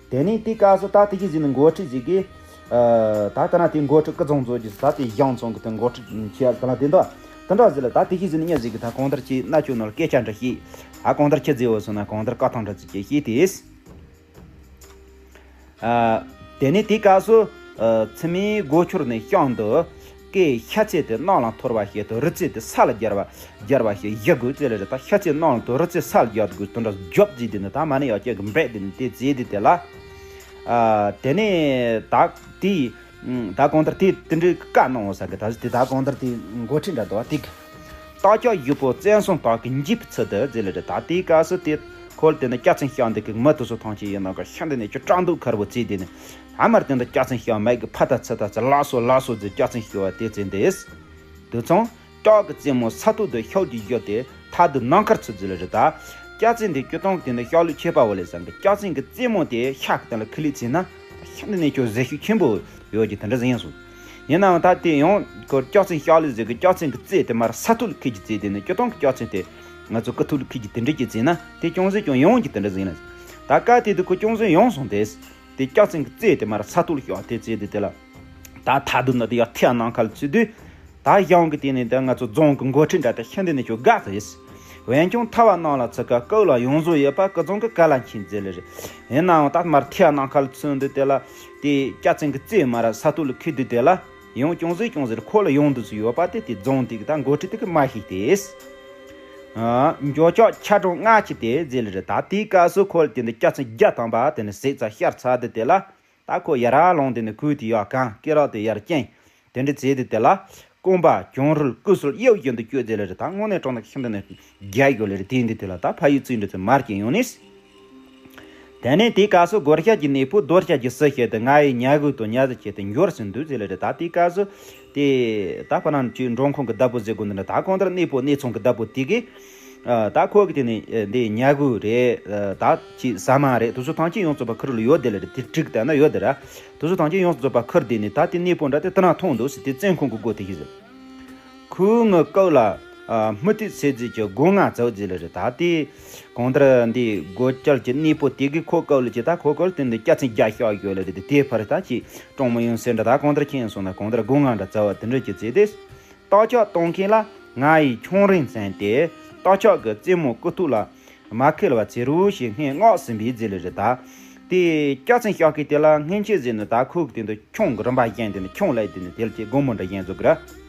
དེ་ནས་དེའི་སྐབས་སུ་ད་དེ་གི་ཟིན་འགོ་ཁྲིད་ཟིག་གིས། ཨ། ད་ལྟ་ན་དེ་འགོ་ཁྲིད་སྐུ་ཚང་ཚོ་གིས་ད་དེ་གཞུང་ཚང་གི་དེ་འགོ་ཁྲིད་ཁྱེད་ལ་དེ་འདྲ་དེ་འདྲ་ཟིག་ལ་ད་དེ་གི་ཟིན་མྱི་ཟིག་གིས་ད་གང་ལྟར་གྱིས་རྣ་ཅོ་ནང་ལ་སྐད་ཆ་འདྲ་བཤད། ད་གང་ལྟར་ཁྱེད་ཟིག་འོ་སོང་ན་གང་ལྟར་བཀའ་ཐང་འདྲ་ཅིག་ཅིག་བཤད་དེས། ཨ། དེ་ནས་དེའི་སྐབས་སུ། ཨ། ཚུལ་མིན་སྒོ་ཁྱུར་ནས་བཤང་དུ། སྐད་ཤ་ཚད་དེ་གནམ་ལ་འཐོར་བ་བྱེད་དུ་རི་རྩེ་དེ་ས་ལ་སྦྱར་བ། སྦྱར་བ་ཞིག་བཞག་དགོས་ཟེར་ལེ་རེད། ད་ཤ་ཚད་གནམ་ལ་འཐོར་རི་རྩེ་ས་ལ་སྦྱར་དགོས་དོན་འདྲ་རྒྱོབ་བརྩིས་དེ་ནི་ད་མ་ནི་ཡག་སྐྱེ་གི་འབད་དེ་ནི་དེ་བརྩིས་དེ་དེ་ལ། ཨ། དེ་ནས་ད་དེ་ད་གང་ལྟར་དེ་དེ་འདྲའི་བཀའ་གནང་བ་ཟེར་གི་ད་དེ་ད་གང་ལྟར་དེ་འགོ་ཁྲིད་འདྲ་འདུག་བ་དེ་གི། རྟ་ཁྱག་བཞི་པོ་བཙན་སྲུང་དག་གི་འཇིགས་པའི་ཚུལ་དུ་ཟེར་ལེ་རེད། ད་དེའི་སྐབས་སུ་དེ་ཁོལ་དེ་ནི་སྐྱ་བཙན་ཤག་འདི་གི་མི་དེ་ཚོ་ཐང་ཆེན་ཡིན་ནོ་གི་ཤ་འདི་ནས་ཁྱོད་སྐྲག་འདུག་ཁར་བོ་བརྩིས་དེ་ནི། ཨ་མར་དེ་འདི་སྐྱ་བཙན་ཤག་མེད་གི་ཕ་ད་ཚི་ད་ཚི་ལགས་སོ་ལགས་སོ་ཟེར་སྐྱ་བཙན་ཤག་བ་དེ་བཙན་དེས། དུ་ཚང་སྐྱག་གི་རྩེ་མོ་ས་ཐོག་ཏུ་ཤོག་གི་བརྒྱབ་སྟེ་ཐ་དུ་ནམ་མཁར་ཚུད་ཟེར་ལེ་རེད། ད་སྐྱ་བཙན་དེ་སྐྱོ་སྟོང་གི་དེ་འདི་ཤག་ལུས་ཁྱད་པར་བ་ལས་བཟང་གི་སྐྱ་བཙན་གི་རྩེ་མོ་དེ་ཤག་གི་སྟེང་ལ་ཁི་ལི་བརྩིས་ན་ཤ་འདི་ནས་ཁྱོད་ཟས་ཤུགས་ཆེན་པོ་ཡོད་ཀྱི་དེ་འདྲ་ཟིན་སོང་། ཡིན་ནའང་ད་དེ་ཡང་ཁོ་སྐྱ་བཙན་ཤག་ལུས་ཟེར་གི་སྐྱ་བཙན་གི་རྩེ་དེ་མར་ས་ཐོག་ལ་ཁི་གི་རྩེ་དེ་ནི་སྐྱོ་སྟོང་གི་སྐྱ་བཙན་དེ་ང་ཚོ་སྐུ་ཐོག་ལ་ཁི་གི་དེ་འདྲ་གི་བརྩིས་ན་དེ་ཅུང་ཟད་ཀྱང་ཡོང་གི་དེ་འདྲ་ཟིན་ལ། ད་སྐབས་དེ་དུས་ཁོ་ཅུང་ཟད་ཡོང་སོང་དེ། དེ་སྐྱ་བཙན་གྱི་རྩེ་དེ་མར་ས་ཐོག་ལ་ཤོག་དེ་རྩེ་དེ་དེ་ལ། ད་ཐ་དུ་ན་དེ་ཡར་ཐིག་ནམ་མཁའ་ལ་ཚུད་དུས། ད་གཞུང་གི་དེ་ནས་ད་ང་ཚོ་རྫོང་གི་འགོ་ཁྲིད་འདྲ་དེ་ཤིན་ཏུ་ནས་ཁྱོད་དགའ་ཟེར། འོན་ཀྱང་ཐ་བ་ནང་ལ་ཚུད་ཀ་ཀའུ་ལ་ཡོང་བཟོ་ཡོད་པ་སྐུ་རྫོང་གི་ག་ལ་མཁྱེན་ཟེར་ལེ་རེད། ཡིན་ནའང་ད་མར་ཐིག་ནམ་མཁའ་ལ་ཚུད་དུས་དེ་ལ། དེ་སྐྱ་བཙན་གྱི་རྩེ་མར་ས་ཐོག་ལ་ཁུར་དུས་དེ་ལ། ཡང་ཅུང་ཟད་ཅུང་ཟད་ཁོ་ལ་ཡོང་དུས་སུ་ཡོད་པ་དེ་དེ་རྫོང་དེ་གི་ད་འགོ་ཁྲིད་དེ་གི་མ་ཤེས་ཏེ། ཨ། འགྱོ་ཅག་ཆ་གྲངས་ལྔ་ཅིག་དེ་ཟེར་ལེ་རེད། ད་དེའི་སྐབས་སུ་ཁོ་ལ་དེ་འདི་སྐྱ་བཙན་བརྒྱ་ཐམ་པ་དེ་ནི་ཟས་རྩ་ཤར་ཚར་དུས་དེ་ལ། ད་ཁོ་ཡར་ལངས་དེ་ནི་གོས་དེ་ཡར་གང་སྐེ་རགས་དེ་ཡར་བཅིངས། དེ་འདྲ་བྱས་དུས་དེ་ལ། རྐང་པ་གྱང་རུལ་སྐུ་སྲོལ་གཡབ་བཞིན་དུ་བསྐྱོད་དེ་ལེ་རེད། ད་དངོས་གནས་དྲང་གནས་ཤིན་ཏུ་ནས་རྒྱལ་ཡོད་ལེ་རེད། དེ་འདི་དེ་ལ་ད་ཕ་ཡུལ་བཙུན་འདྲ་ཚོས་མར་གྱིས་ཡོང་ནས། དེ་ནས་དེའི་སྐབས་སུ་སྒོར་ཤ་གྱི་གནས་པོ་རྡོར་ཤ་གྱི་སུ་བྱེད་དུ་ང་ཡི་ཉལ་གོས་དང་ཉལ་ཟས་བྱེད་དུ་འབྱོར་ཟིན་འདུག་ཟེར་ལེ་རེད། ད་དེའི་སྐབས་སུ་དེ་ད་ཕ་ནང་ཅིག་འབྲོང་ཁུང་གི་བདག་པོ་ཟེར་དགོས་འདི་འདྲ། ད་གང་ལྟར་གནས་པོ་གནས་ཚང་གི་བདག་པོ་དེ་གིས། ཨ། ད་ཁོ་གི་དེ་ནས་འདི་ཉལ་གོས་རེད། ཨ། ད་ཅིག་ཟ་མ་རེད། དེ་ཚོ་ཐམས་ཅད་ཡོངས་རྫོགས་པ་ཁུར་ལ་ཡོད་དེ་ལེ་རེད། དེ་འགྲིག་ད་ན་ཡོད་དེ་ར། དེ་ཚོ་ཐམས་ཅད་ཡོངས་རྫོགས་པ་ཁུར་དེ་ནས་ད་དེ་གནས་པོ་འདྲ་དེ་དེ་ན་མཐོང་འདུག་ཟེར་དེ་བཙན་ཁང་གི་སྒོ་དེ་ཞིག་ཟེར། ཁོས་ངའི་རྐུབ་ལ། ཨ་མུ་མཐུད་བྱས་རྗེས་ཀྱི་སྒོ་ང་བཙུགས་རྗེས་ལ་རེད། ད་དེ་གང་ལྟར་འདི་སྒོ་བཅར་གྱི་གནས་སྤོ་དེ་གི་ཁོ་སྐབས་ལ་ཅི་ད་ཁོ་ཁོར་དེ་འདི་སྐྱ་ཚན་རྒྱ་ཤོག་ཡོད་ལ་རེད། དེ་ཕར་ད་ཅི་ཀྲོང་མི་ཡོང་ཟེར་འདྲ། ད་གང་ལྟར་ཁྱེད་སོང་ན་གང་ལྟར་སྒོ་ང་འདྲ་བཙུགས་པ་དེ་འདྲ་ཅི་བྱས་ཏེ། རྟ་ལྕག་གཏོང་མཁན་ལ་ང་ཡི་ཆང་རིན་བཙལ་ཏེ་རྟ་ལྕག་གི་རྩེ་མོ་རྐུ་ཐུག་ལ་མ་ཁེལ་བ་བྱེད་རོགས་ཞེས་སྔས་མངགས་ཟིན་པའི་རྗེས་ལ་རེད། ད་དེ་སྐྱ་ཚན་ཤོག་གི་དེ་ལ་སྔན་ཆད་ཟིན་ནས་ད་ཁོ་གི་དེ་འདི་ཁྱོང་གི་རིམ་པ་བཞིན་དེ་ནི་ཁྱོང་ལས་དེ་ནི་དེ་ལ་ཅི་སྒོར་མོ་འདྲ་བཞིན་བཟོ་གི་ར།